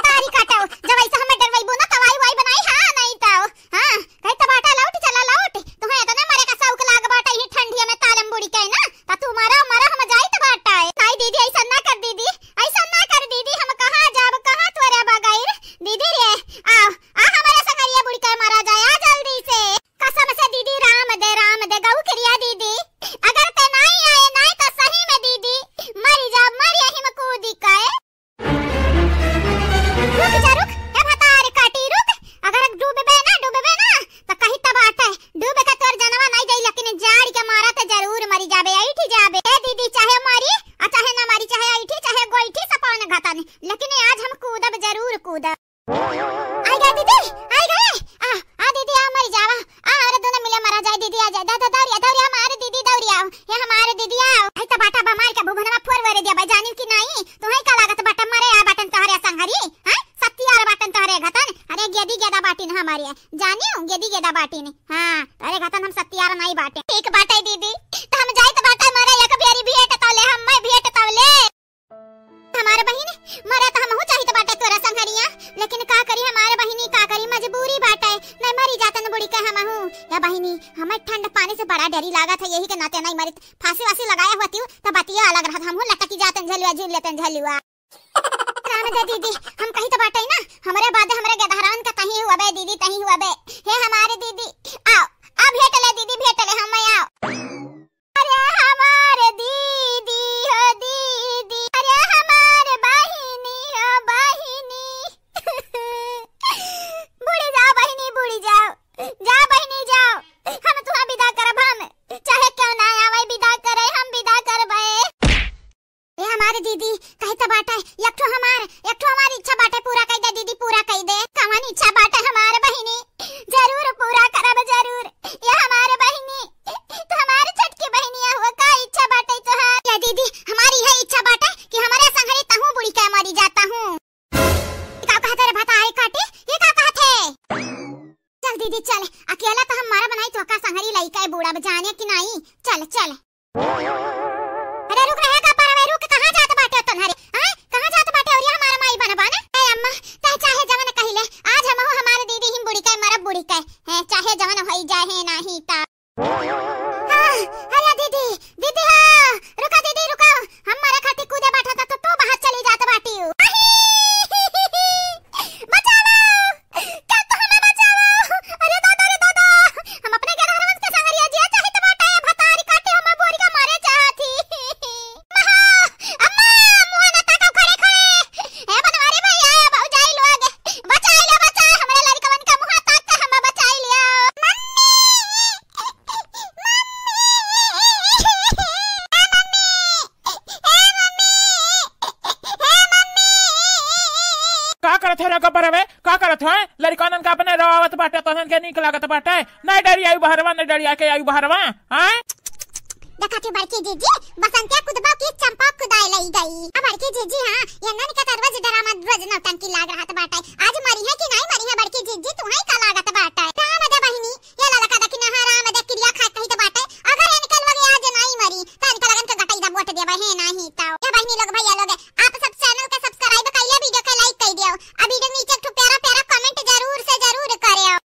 तारी काटो, जब ऐसा हमें डरवाइबो ना, तब आई वाई बनाई, हाँ, नहीं तो, हाँ, कहे तो बाटा लौट, चला लौट, तुम्हें इतना मरे का शौक लाग बाटा, यही ठंडिया में तालम बुड़ी के ना, त तू मरा, मरा, हम जाइत बाटा। नहीं दीदी, ऐसा ना कर दीदी, ऐसा ना कर दीदी, हम कहाँ जाब, कहाँ तोरे बगैर? दीदी रे, आओ, आ हमारे संगरिया बुड़ी के मरा जाए, आ जल्दी से। कसम से दीदी, राम दे, राम दे, गऊ क्रिया दीदी, अगर ते नाई आए, नाई तो सही में दीदी, मरी जा, मरी यही में कूदी के। रुक जा, रुक, हे भतार काटी, रुक, अगर डूबबे ना, डूबबे ना, तो कही तब आटे, डूबे का तोर जनवा नाई जाई, लेकिन जाड़ के मारा ते जरूर मरी जाबे, ऐठी जाबे। ए दीदी, चाहे मारी, आ चाहे ना मारी, चाहे ऐठी, चाहे गोईठी, सपान घातन, लेकिन आज हम कूदब, जरूर कूदब। आई गए दीदी, आई गए। आ, आ दीदी, आ मरी जावा। आ, अरे दोनों मिले मरा जाए दीदी, आ जाए। दा, दा, दौड़िया, दौड़िया, हमारे दीदी, दौड़िया। ये हमारे दीदी, आओ। आई तो बाटा बमार के भुभनवा फोर वरे दिया बा, जानियो कि नाई? तुम्हें का लागत बाटा मरे आ बाटन तोहरे संघरी? हैं? सत्ती और बाटन तोहरे घतन? अरे गेदी गेदा बाटिन हमारे। जानियो, गेदी गेदा बाटिन। हाँ, तोहरे घतन हम सत्ती और नाई बाटे। ठीक बाटे दीदी, तो हम जाइत बाटे मरे एक बेरी भेंट तौले, हम मैं भेंट तौले। हमार बहिन, मरे त हमहू चाहित बाटे तोरा संघरिया, लेकिन का करी हमार बहिनी, का करी, मजबूरी बाटे, नहीं मरी जातन बुड़ी के हमहू। या बहिनी, हमें ठंड पानी से बड़ा डरी लागत है, यही के नाते नहीं मरित। फांसी वासी लगाया होती त बतिया अलग रहत, हमहू लटकी जातन झलुआ, झूल लेतन झलुआ। राम दे दीदी, हम कही त बाटे ना, हमरे बाद हमरे गेदहरान का तहीं हुआ बे दीदी, तहीं हुआ बे। हे हमारे दीदी, आओ, आ भेंट ले दीदी, भेंट ले, हम आओ। अरे हमार दीदी हो दीदी, अरे हमार बहिनी हो बहिनी। बुड़ी जाओ बहिनी, बुड़ी जाओ, जा बहिनी जाओ, हम तुहा विदा करब, हम चाहे क्यों ना आवे विदा करे, हम विदा करबे। ए हमार दीदी, कहे त बाटे, एक ठो हमार, एक ठो हमार इच्छा बाटे, पूरा कई दे दीदी, पूरा कई दे। कवन इच्छा बाटे हमार बहिनी? जरूर पूरा करब, जरूर। ए हमार बहिनी, तू हमार छोटकी बहिनिया हुआ, का इच्छा बाटे तोहार? ए दीदी, हमारी यह इच्छा बाटे कि हमारे संघरी तहूँ बुड़ी के मरी जाता हूँ। का कहत रे भतारे काटी? ये का कहत है? चल दीदी चल, अकेला तो हम मरब नाई, तोहका संघरी लइका बूढ़ा जाने कि नाई। चल चल। अरे रुक रहे का परवे, रुक, कहाँ जात बाटे तोहरे? आय, कहाँ जात बाटे? और ये हमार माई बनबा ने? ए अम्मा, तै चाहे जवन कहिले, आज हमहू हमार दीदी हिम बुड़ी के मरब बुड़ी के। हैं, चाहे जवन होई जाए है नाही ता। हाँ, अरे दीदी, दीदी हो, रुका दीदी, रुका। हम मरे खातिर कूदे बाटा था, तो तू बाहर चली जात बाटी। बचावा, का तो हमें बचावा। अरे दादा, रे दादा, हम अपने गेदहरवन के संगरिया जिया चाहित बाटे, भतारी काटे हम बोरी का मारे चाहती। महा, अम्मा, मुँह न ताका खड़े खड़े। हे बनवारी भैया, भौजाई लोग, बचाई लो, बचाई, हमरे लड़कवन का मुँह ताक के हम बचाई लिया। मम्मी, मम्मी, ए मम्मी, ए मम्मी, ए मम्मी। का करत है रे गब्बर रे? का करत है? लड़िकानन का अपने रोवावत बाटे, तोहन के नीक लागत बाटे। नहीं डरियाई बहरवा, नहीं डरिया के आई बहरवा, हाँ? देखा थी बड़की जीजी, बसंतिया कुदबो की चंपा कुदाए लई गई। अब बड़की जीजी, हाँ, ये नन के तो रोज ड्रामा, रोज नौटंकी लाग रहत बाटे। आज मरी है कि नहीं मरी है बड़की जीजी, तुम्हें का लागत बाटे? राम दे बहिनी, ये ललका देखी ना, हाँ, राम दे किरिया खाए कही तो बाटे। अगर इनके लोग आज नहीं मरी, तो इनके लगन के गटई दबोट देवे है नहीं तो। ये बहिनी लोग, भैया लोग, आप सब channel के subscribe कर लिया, video के like कर दियो। अब video नीचे एक ठो प्यारा प्यारा comment जरूर से जरूर करियो।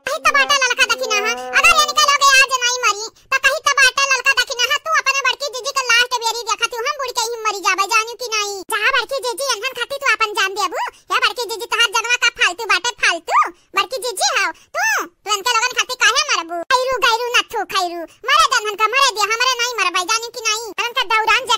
कही तो बाटा ललका दखिना हा, अगर इनके लोग आज नहीं मरी, तो कही तो बाटा ललका दखिना हा, तू अपने बड़की जीजी के last बेरी देखा तू, हम बुड़ के ही मरी जाबे, जानू कि नहीं? जा बड़की जीजी, एनहन खाती तू अपन जान देबू? या बड़की जीजी, तोहार जनवा का फालतू बाटे, फालतू। बड़की जीजी हाव, तू, तू इनके लोगन खाती काहे मरबू? खैरू गैरू नथु खैरू, मरे दे इनहन का, मरे दे, हमरे नहीं मरबे, जानू कि नहीं? इनके दौरान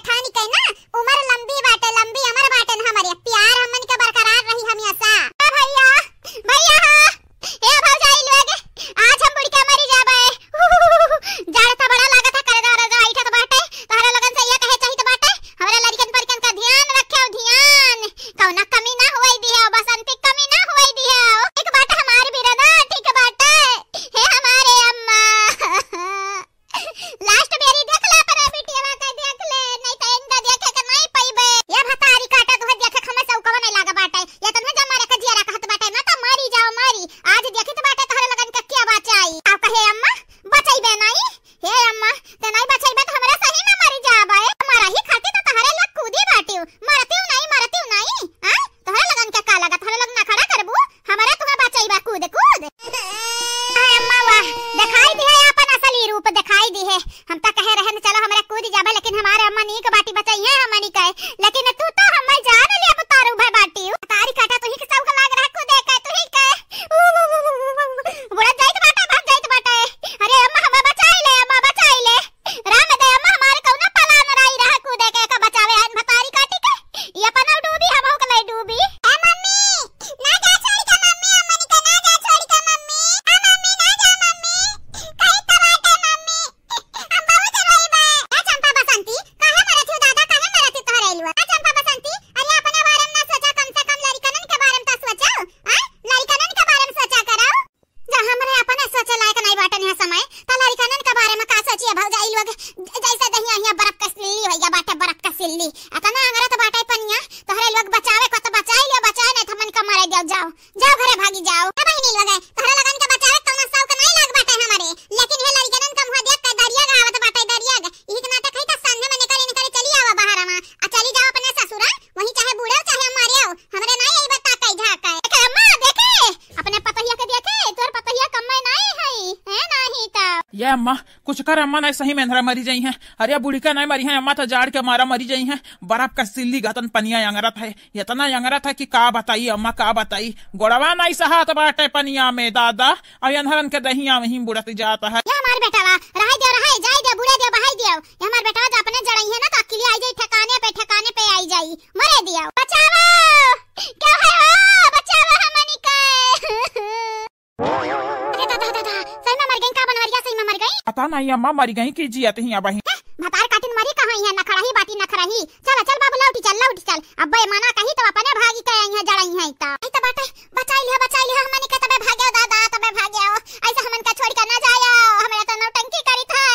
ये हमनी के, लेकिन तू तो हमर जान ले अब तारू भर बाटी। तारी काटा तुही के सब लाग रहा कूदे के, तुही के। उ, उ, उ, उ, उ, उ, बुढ़ा जाइत बाटे, भाग जाइत बाटे। अरे अम्मा, हमें बचाई ले, अम्मा, बचाई ले। राम दे अम्मा, हमारे कौनो पलान रही रहा कूदे के, का बचावे आज भतारी काटी के। ये अपना डूबी, हम हो के ले डूबी। ए मम्मी, ना जा छोड़ के मम्मी, अम्मनी के ना जा छोड़ के मम्मी। आ मम्मी, ना जा मम्मी। कहीं तो बाटे मम्मी। हम बहुत रोई बे। ए चंपा बसंती, काहे मरत हो दादा, काहे मरत हो तोहरे अइलवा? ए चंपा बसंती, अरे अपने बारे में ना सोचा, कम से कम लड़िकनन के बारे में तो सोचो। हाँ? लड़िकनन के बारे में सोचा करो। जा हमरे अपने सोचे लायक नहीं बाटन यह समय, त लड़िकनन के बारे में का सोचिए भौजाई लोग? ज-, जैसे दहिया हिया बर्फ का सिल्ली होइया बाटे, बर्फ का सिल्ली। अतना अंगरत बाटे पनिया, तोहरे लोग बचावे को तो बचाई लियो, बचाए नहीं तो हमन का मारे दियो, जाओ। जाओ घरे भागी जाओ। ए बहिनी लोग, तोहरे लगन के बचावे कौनो शौक नहीं लाग बाटे हमरे, लेकिन ये लड़िकनन का मुँह देख के दरिया ग आवत बाटे, दरिया ग। ई के नाते कही त संझे में निकरी निकरी चली आवा बाहर मा, आ चली जाओ अपने ससुरा, वहीं चाहे बूढ़े हो चाहे मरे हो, हमरे नहीं आई बता कई झाके। देखे अम्मा, देखे, अपने पतोहिया के देखे, तोर पतोहिया कम्मे नहीं है, है नहीं त। ये अम्मा, कुछ कर अम्मा, नहीं सही में अंधरा मरी जाई है। अरे बूढ़ी का नहीं मरी है अम्मा, तो जाड़ के मारा मरी जाई है। बर्फ का सिल्ली गतन पनिया अंगरत है। इतना अंगरत है कि का बताई अम्मा, का बताई। गोड़वा नहीं सहात बाटे पनिया में दादा, अब एन्हरन के दहिया वहीं बुड़त जात है। ये हमार बेटवा, रहाई दियो, रहाई, जाई दियो, बुड़े दियो, बहाई दियो। ये हमार बेटवा जो अपने जड़ई है ना, तो अकेले आई जाई, ठिकाने पे, ठिकाने पे आई जाई। मरे दियो। बचावो! क्या है हो? बचावो हमनी के। अरे दादा, दादा, सही में मर गई का बनवरिया, सही में मर गई? पता नहीं अम्मा, मर गई कि जियत ही अब ही। हैं? भतार काटिन मरी कहाँ है, नखरही बाटी नखरही। चल, चल बाबू, लौटी चल, लौटी चल। अब बे मना कही तो अपने भागी के आई है, जड़ई है इता। आई तो बाटे, बचाई लिया, बचाई लिया, हमनी के तबे भाग्यो दादा, तबे भाग्यो। ऐसे हमन का छोड़ के ना जायो, हमरा तो नौटंकी करी था।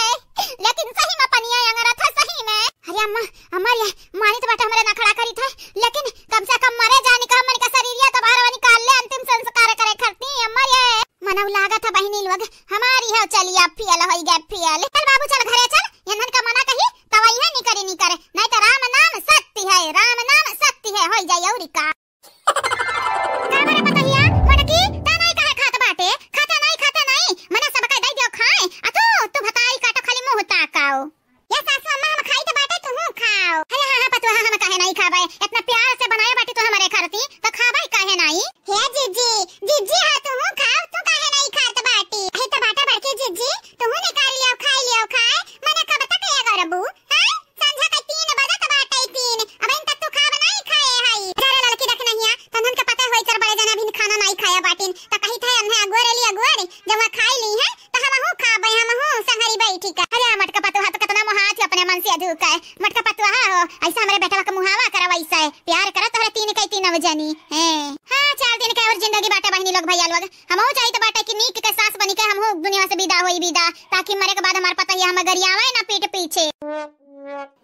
लेकिन सही में पनिया अंगरा था, सही में। अरे अम्मा, अम्मा रे, मानी तो बाटे हमरे नखड़ा करी था, लेकिन कम से कम मरे जानी का हमन का शरीरिया तो बाहर निकाल ले, अंतिम संस्कार करे खरती, अम्मा रे। मनऊ लागत है बहिनी लोग, हमारी है चलिया फेल होई गए, फेल। चल बाबू चल घरे चल, यंधन का मना कही, तब आई है निकरी निकर, नहीं तो राम नाम सत्य है, राम नाम सत्य है, होई जाई औरी का। का बरे पतहिया, मोटकी, ता नहीं काहे खात बाटे? खाते नहीं, खाते नहीं, मने सब कह दई दियो खाए, आ तू, तू भताई काटो खाली मुंह ताकाओ। ये सासू अम्मा, हम खाई तो बाटे, तुहू खाओ। अरे हाँ, हाँ, पतोहा, हम काहे नहीं खाबे? इतना प्यार से बनाए बाटी तू हमरे खरती, तो खाबे काहे नहीं? हे जिज्जी, जिज्जी, हाँ, तुहू खाओ, तू काहे नहीं खात बाटी? अही तो बाटे बड़की जिज्जी, तुहू निकाल लियो, खाई लियो, खाए। मने कब तक ये करबू? हाँ? संझा के तीन बजत बाटे, तीन। अब इन तक तू खाब नहीं खाए हई। अरे लड़की देख नहीं है, तन्हन के पता होई चल बड़े जन अभिन खाना नहीं खाया बाटिन, तो कही थे अन्हे अगोरे ली अगोरे, जब वहाँ खाई ली है, त हमहू खाबे, हमहू संघरी बैठी का। अरे, मटका पतोहा तो कितना मोहात है अपने मन से अधू का है। मटका पतोहा हो, ऐसा हमरे बेटवा का मुहावा करा वैसा है। प्यार करा तोहरे तीन के तीनों जनी। हैं। हाँ, चार दिन के और जिंदगी बाटे बहिनी लोग, भैया लोग। हमहू चाहित बाटे कि नीक के सास बनी के हमहू दुनिया से विदा होई विदा, ताकि मरे के बाद हमार पतोहिया हमें गरियावे ना पीठ पीछे।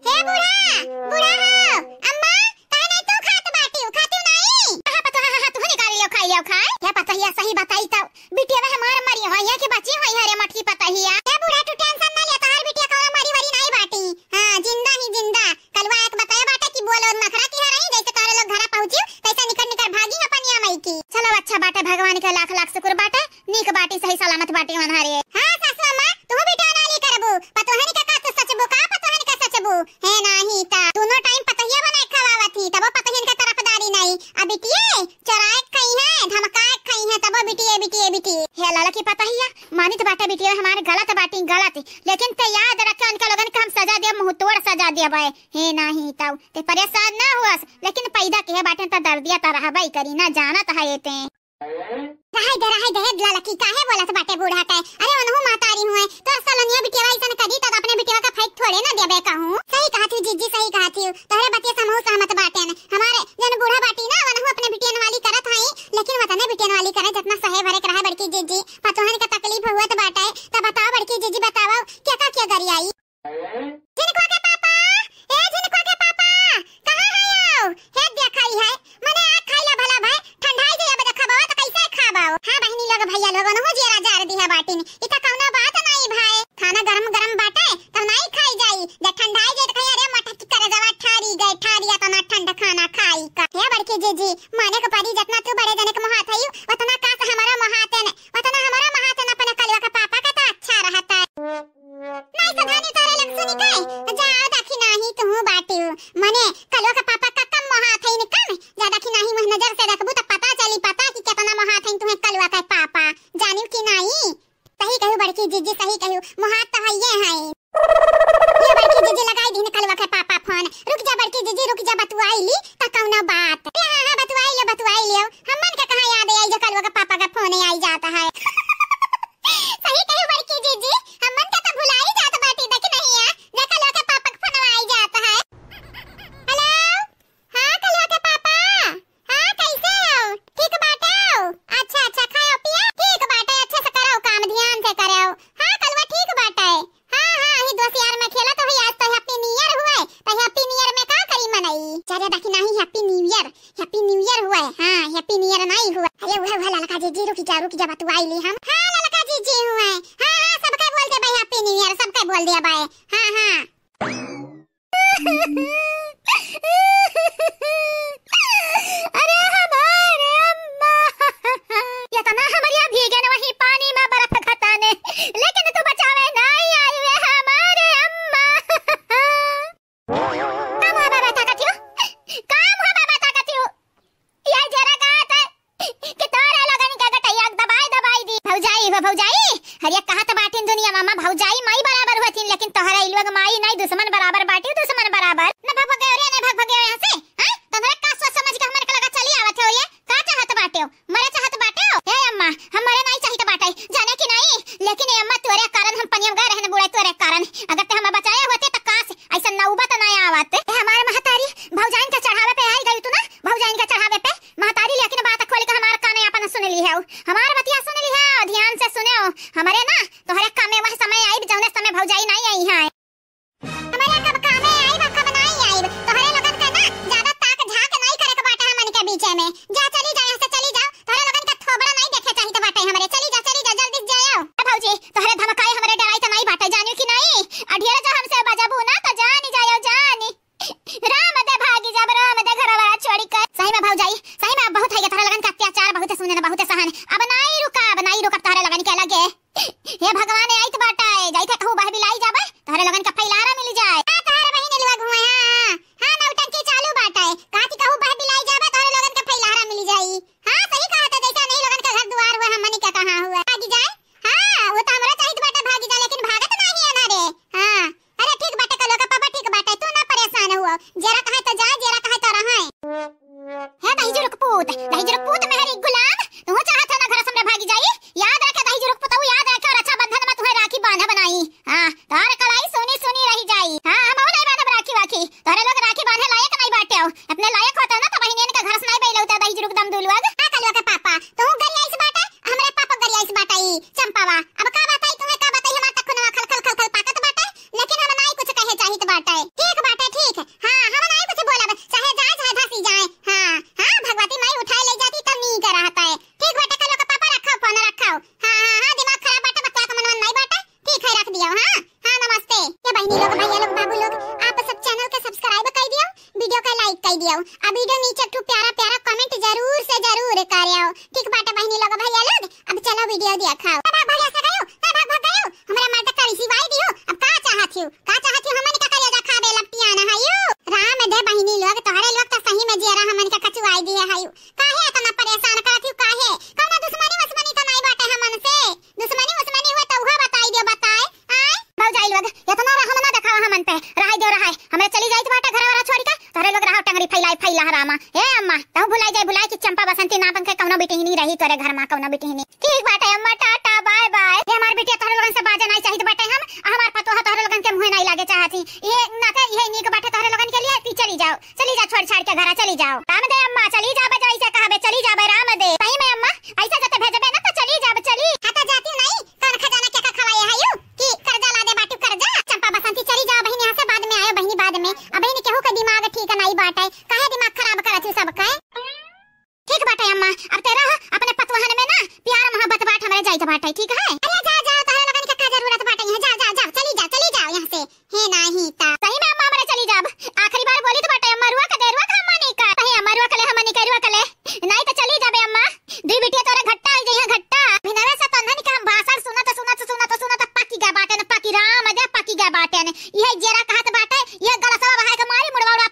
हे बूढ़ा, बूढ़ा हो, अम्मा, काहे नहीं तू खात बाटिउ, खातिउ नहीं? हाँ, पतोहा, हाँ, हाँ, तू निकाल लियो, खाई लियो, खाए। हे पतोहिया, सही बताई तो, बिटिया हमार मरी होई है कि बची होई है रे मटकी पतोहिया? हे बूढ़ा, तू tension ना लिया, तोहार बिटिया कौनो मरी वरी नहीं बाटी। हाँ, जिंदा ही जिंदा। कलवा एक बताया बाटे कि बोलो नखरा की है रही, जैसे तोहरे लोग घरा पहुँचिउ, तैसे निकर निकर भागी है पनिया मई की। चलो अच्छा बाटे, भगवान के लाख लाख शुक्र बाटे, नीक बाटी, सही सलामत बाटी वनहरे। हाँ सासू अम्मा, तू बिटिया नाली करबू, पतोहन के का तू सचबू, का पतोहन के सचबू? हे नाही ता, दोनों time पतोहिया बनाए खवावत ही, तबो पतोहन के तरफदारी नहीं। अब बिटिये, चोराए खाई है, धमकाए खाई है, तबो बिटिये, बिटिये, बिटिये। हे ललकी पतोहिया, मानित बाटे बिटिये हमारे गलत बाटी, गलत, लेकिन ते याद रखे उनके लोगन के हम सजा दिया, मुंह तोड़ सजा दिया बे। हे नाही ता, ते परेशान ना हुअस, लेकिन पैदा के बाटे त दर्दिया त रहबे करी ना, जानत है ते। रहाई दे, रहाई दे, हे ललकी, काहे बोलत बाटे बूढ़ा के? अरे, ओनहु महतारी हुए, तोर सलनिया बिटिया ऐसन करी, त अपने बिटिया का फाइट थोड़े ना देबे कहूँ। सही कहत ही जिज्जी, सही कहत ही। तोहरे बतिया से हमहू सहमत बाटेन। हमारे जन बूढ़ा बाटी ना, ओनहु अपने बिटियन वाली करत हई, लेकिन वतने बिटियन वाली करे, जतना सहे भरे के रहे बड़की जिज्जी। पतोहन के तकलीफ हुअत बाटे, त बताओ बड़की जिज्जी, बताओ, के का के गरियाई? झिनकुआ के पापा, ए झिनकुआ के पापा, कहाँ है आओ? हे देखा ही है, मने आ खाइला भला भाई, ठंडाई जाई अब देखा बाबा त कैसे खाबाओ? हाँ बहिनी लोग भैया लोग, ओनहु जेरा जार दिहा बाटिन, इ त कौनो बात नहीं भाई, खाना गरम गरम बाटे, त नहीं खाई जाई, जब ठंडाई जाई त कही अरे मटकी करे जवा ठारी गए, ठारी अतना ठंड खाना खाई का। हे बड़की जिज्जी, माने के परी जतना तू बड़े जने के मोहात हई, उतना काश हमारा मोहाते न, उतना हमारा मोहाते न अपने कलवा के पापा का त अच्छा रहता। नहीं सधानी तोरे लग सुनी के, जाओ देखी नाही तू बाटिउ। मने कलुआ के पापा का कम मोहात हइन, कम? ज्यादा कि नाही मुँह नजर से रखबू त पता चली, पता कि केतना मोहात हइन तुहे कलुआ के पापा, जानिउ कि नाही? सही कहिउ बड़की जीजी, सही कहिउ, मोहात त हइये हइन। ये बड़की जीजी लगाई दीन कलुआ के पापा फोन। रुक जा बड़की जीजी, रुक जा, बतुआई ली त कउनो बात। ए हाँ, हाँ, बतुआई लियो, बतुआई लियो। हमन के कहाँ याद आई जो कलुआ के पापा का फोन आई जात है। सही कहिउ बड़की जीजी, हमन के त भुलाई जात बाटी, देखी नहीं है, जे कलुआ के पापा के फोन आई जात है। हेलो, हाँ कलुआ के पापा, हाँ कैसे हो? ठीक बाटे हो? अच्छा, अच्छा, खायो पियो? ठीक बाटे, अच्छे से करो काम, ध्यान से करो। हाँ कलुआ ठीक बाटे। हाँ, हाँ, ही दोस्त यार में खेलत होई, आज तो Happy New Year हुए, तो Happy New Year में का करी मनई? जा रे, देखी नाही, Happy New Year, Happy New Year हुए, हाँ, Happy New Year नाही हुए। अरे उहे, उहे ललका जीजी, रुकी जा, रुकी जा, बतुआई ली हम। हाँ, ललका जीजी हुए, हाँ, हाँ, सबके बोल दे भाई Happy New Year, सबके बोल दे भाई, हाँ, हाँ। अरे हमारे अम्मा, इतना हमरिया भीगे न वही पानी में बर्फ घटाने, लेकिन तू बचावे नाही आई वे हमारे अम्मा। काम हो बाबा ताकत हो, काम हो बाबा ताकत हो। ये जरा कहत है कि तोहरे लोगन के गटैया दबाई दबाई दी। भौजाई हो भौजाई, हर एक कहत बाटिन दुनिया मा भौजाई माई बराबर होतिन, लेकिन तोहरे ई लोग माई नाही दुश्मन बराबर बाटी, दुश्मन बराबर। न भग भग गयो रे, न भग भग गयो यहाँ से, हाँ? तोहरे का सोच समझ के हमन के लगा चली आवत हो ये? का चाहत बाटे हो? मरे चाहत बाटे हो? ए अम्मा, हम मरे नाही चाहित बाटे, जाने कि नाही? लेकिन ए अम्मा तोरे कारण हम पनिया में गए रहने बूड़े, तोरे कारण। अगर ते हमें बचाए होते त काश ऐसा नौबत ना आवत। ए हमारे महतारी, भौजाइन के चढ़ावे पे आई गई तू ना, भौजाइन के चढ़ावे पे। महतारी लेकिन बात खोल के हमार काने आपन सुन ली है, हमार बतिया सुन ली है, ध्यान से सुने हो। हमरे ना तोहरे कामे वह समय आई जौने समय भौजाई नाही आई है। हमरे कब कामे आई बा, कब नाही आई, तोहरे लोगन के ना ज्यादा ताक झांक नाही करे के बाटे हमन के बीचे में। जा चली जा, यहाँ से चली जाओ, तोहरे लोगन के थोबड़ा नाही देखे चाहित बाटे हमरे। चली जा, चली जा, जल्दी से जाओ। ए भौजी, तोहरे धमकाए हमरे डराई त नाही बाटे, जानियो कि नाही? अढ़ियर जो हमसे बजबू ना त जानी जाओ, जानी। राम दे भागी जब राम दे घरवा छोड़ी के। सही में भौजाई, सही में अब बहुत है तोहरे लोगन के अत्याचार, बहुत सुने न, बहुत सहन। अब नाही रुका, अब नाही रुकब तोहरे लोगन के लगे। हे भगवान, आइत बाटे, जाइत है कहूँ बह बिलाई जाबे, तोहरे लोगन के फैलहारा मिल जाए। आ तोहरे बहिनी लोग हुए, हाँ, हाँ, हाँ, नौटंकी चालू बाटे। काथी कहूँ बह बिलाई जाबे, तोहरे लोगन के फैलहारा मिल जाई। हाँ, सही कहत है, जैसे नहीं लोगन के घर दुआर हुए, हमनी के कहाँ हुए। भागी जाए, हाँ, वो तो हमरा चाहित बाटे भागी जा, लेकिन भागत नाही है ना रे। हाँ, अरे ठीक बाटे, कलुआ के पापा ठीक बाटे, तू ना परेशान हुआ। जेरा कहे तो जाए, जेरा कहे तो रहे। हे दहिजरुक पूत, दहिजरुक पूत मेहरी गुलाम, तू चाहत है ना घर से हमरे भागी जाई? याद रखे दहिजरुक पुतऊ, याद रखे और रक्षाबंधन में तुहे राखी बांधब नाही। हाँ, तोहर कलाई सुनी सुनी रही जाई। हाँ, हम नहीं बांधब राखी वाखी, तोहरे लोग राखी बांधे लायक नहीं बाटे हो। अपने लायक होते ना तो बहिनियन के घर से नहीं बैलौते दहिजरुक दमदू लोग। हाँ, कलुआ के पापा, तू गरियाइस बाटे, हमरे पापा गरियाइस बाटे ई चंपावा। अब का बताई तुम्हें, का बताई, हमार त खुनवा खल खल खल खल पाकत बाटे, लेकिन हम नाई कुछ कहे चाहित बाटे। ठीक बाटे, ठीक। हाँ, हम नाई कुछ बोलब, चाहे जाए, चाहे धसी जाए। हाँ, हाँ, भगवती माई उठाए ले जाती तब नीक रहत है। ठीक बाटे, कलुआ के पापा रखो फोन, रखो। हाँ, हाँ, हाँ, दिमाग खराब बाटे, बतला के मनवा नाई बाटे। ठीक है, रख दियो, हाँ? हाँ, नमस्ते। ये बहिनी लोग, भैया लोग, बाबू लोग, आप सब channel के subscribe कर दियो, video का like कर दियो, आ video नीचे एक ठो प्यारा प्यारा comment जरूर से जरूर करियो। ठीक बाटे बहिनी लोग, भैया लोग, अब चलो video देखाओ। ए भाग भाग ऐसे गयो, ए भाग भाग गयो, हमरा मर्द का रिसिवाई दियो। अब का चाहत हियो, का चाहत हियो, हमन का करेजा खाबे लपटियाना है यू? राम दे बहिनी लोग, तोहरे लोग तो सही में जियरा हमन का कचुआई दिए है यू। काहे इतना परेशान करत हियो, काहे? कौनो दुश्मनी वश्मनी तो नहीं बाटे हमन से? दुश्मनी उश्मनी हुए तो उहे बताई दियो, बताए। आय? भौजाई लोग, इतना रहम ना देखावा हमन पे। रहाई दियो, रहाई। हमरे चली जाइत बाटे घर वाला छोड़ी के, तोहरे लोग रहो टंगरी फैलाई फैला हरामा। ए अम्मा, तहु भुलाई जाए, भुलाई कि चंपा बसंती नाम के कौनो बिटिहनी रही तोरे घर मा, कौनो बिटिहनी। ठीक बाटे अम्मा, टाटा, bye bye। ए हमार बिटिया, तोहरे लोगन से बाजे नहीं चाहित बाटे हम, आ हमार पतोह तोहरे लोगन के मुँहे नहीं लागे चाहत ही। ये नाते, ये नीक बाटे तोहरे लोगन के लिए, ती चली जाओ। चली जा, छोड़ छाड़ के घरा चली जाओ। राम दे अम्मा, चली जाबे, जैसे कहबे चली जाबे, राम दे। सही में अम्मा, ऐसा जते भेजबे ना तो चली जाबे, चली। हाँ तो जाती नहीं, कौन खजाना के का खवाए है यू? कि कर्जा ला दे बाटू कर्जा। चंपा बसंती चली जाओ बहिनी यहाँ से, बाद में आयो बहिनी, बाद में। अब बहिनी केहू के दिमाग ठीक नहीं बाटे, काहे दिमाग खराब करत हो सबके? ठीक बाटे अम्मा, अब तेरा अपने पतवहन में ना प्यार मोहब्बत बाट हमरे जाइत बाटे, ठीक है? अरे जा, जा, तोहरे लोगन के का जरूरत बाटे यहाँ, जा, जा, जा, चली जा, चली जाओ यहाँ से। हे नाही ता। सही में अम्मा, हमरे चली जाब। आखिरी बार बोली तो बाटे अम्मा, रुआ के दे, रुआ के अम्मा नहीं का। कहे अम्मा, रुआ के ले, अम्मा नहीं का, रुआ के ले। नहीं तो चली जाबे अम्मा। दुई बिटिया तोरे घट्टा हो जाइए, घट्टा। भिनवे से तन्हन के हम भाषण सुनत, सुनत, सुनत, सुनत पकी गए बाटे न, पकी राम दे, पकी गए बाटे न। ये जेरा कहत बाटे, ये गलसवा बहाए के मारी मुड़वा उड़वा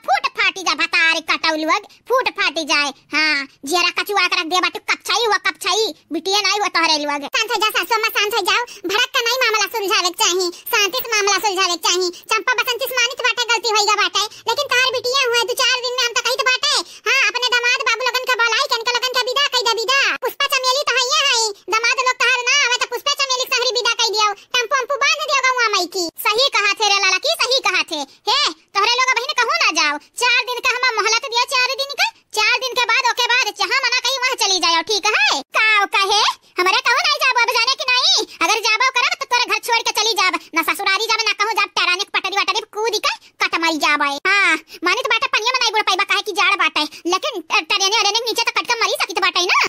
लोग फूट फाटी जाए। हाँ, जियरा कचुआ के रख दे बाटू, कपछाई हुआ कपछाई, बिटिया नाई हुआ तोहरे लोग। शांत हो जा सासू अम्मा, शांत हो जाओ, भड़क के नाई मामला सुलझावे के चाही, शांति से मामला सुलझावे के चाही। चंपा बसंती से मानित बाटे गलती होइगा बाटे, लेकिन तोहर बिटिया हुआ दो चार दिन में हम तो कहित बाटे, हाँ, अपने दामाद बाबू लोगन के बोलाई के इनके लोगन के विदा कई दे विदा। पुष्पा चमेली तो हइये हई, दामाद लोग तोहर ना आवे तो पुष्पा चमेली के सहरी विदा कई दियो, टम्पू अम्पू बांध दियो गौवा माई की। सही कहा थे रे लाला की, सही कहा थे। हे, तोहरे लोग बहिन कहूँ ना जाओ, चार दिन का हमें मोहलत दिया, चार दिन का, चार दिन के बाद, ओके बाद जहाँ मना कही वहाँ चली जाओ, ठीक है? काव कहे, हमरे कहूँ नहीं जाबो अब, जाने कि नहीं? अगर जाबो करब तो तोरे घर छोड़ के चली जाब, ना ससुरारी जाबे, ना कहूँ जाब, टरानिक पटरी वटरी कूद के कट मरी जाबे। हाँ, मानित बाटे पनिया में नहीं बुड़ पाइबा, काहे कि जाड़ बाटे, लेकिन ट-, टरेने अरेने के नीचे तो कट के मरी सकित बाटे ना।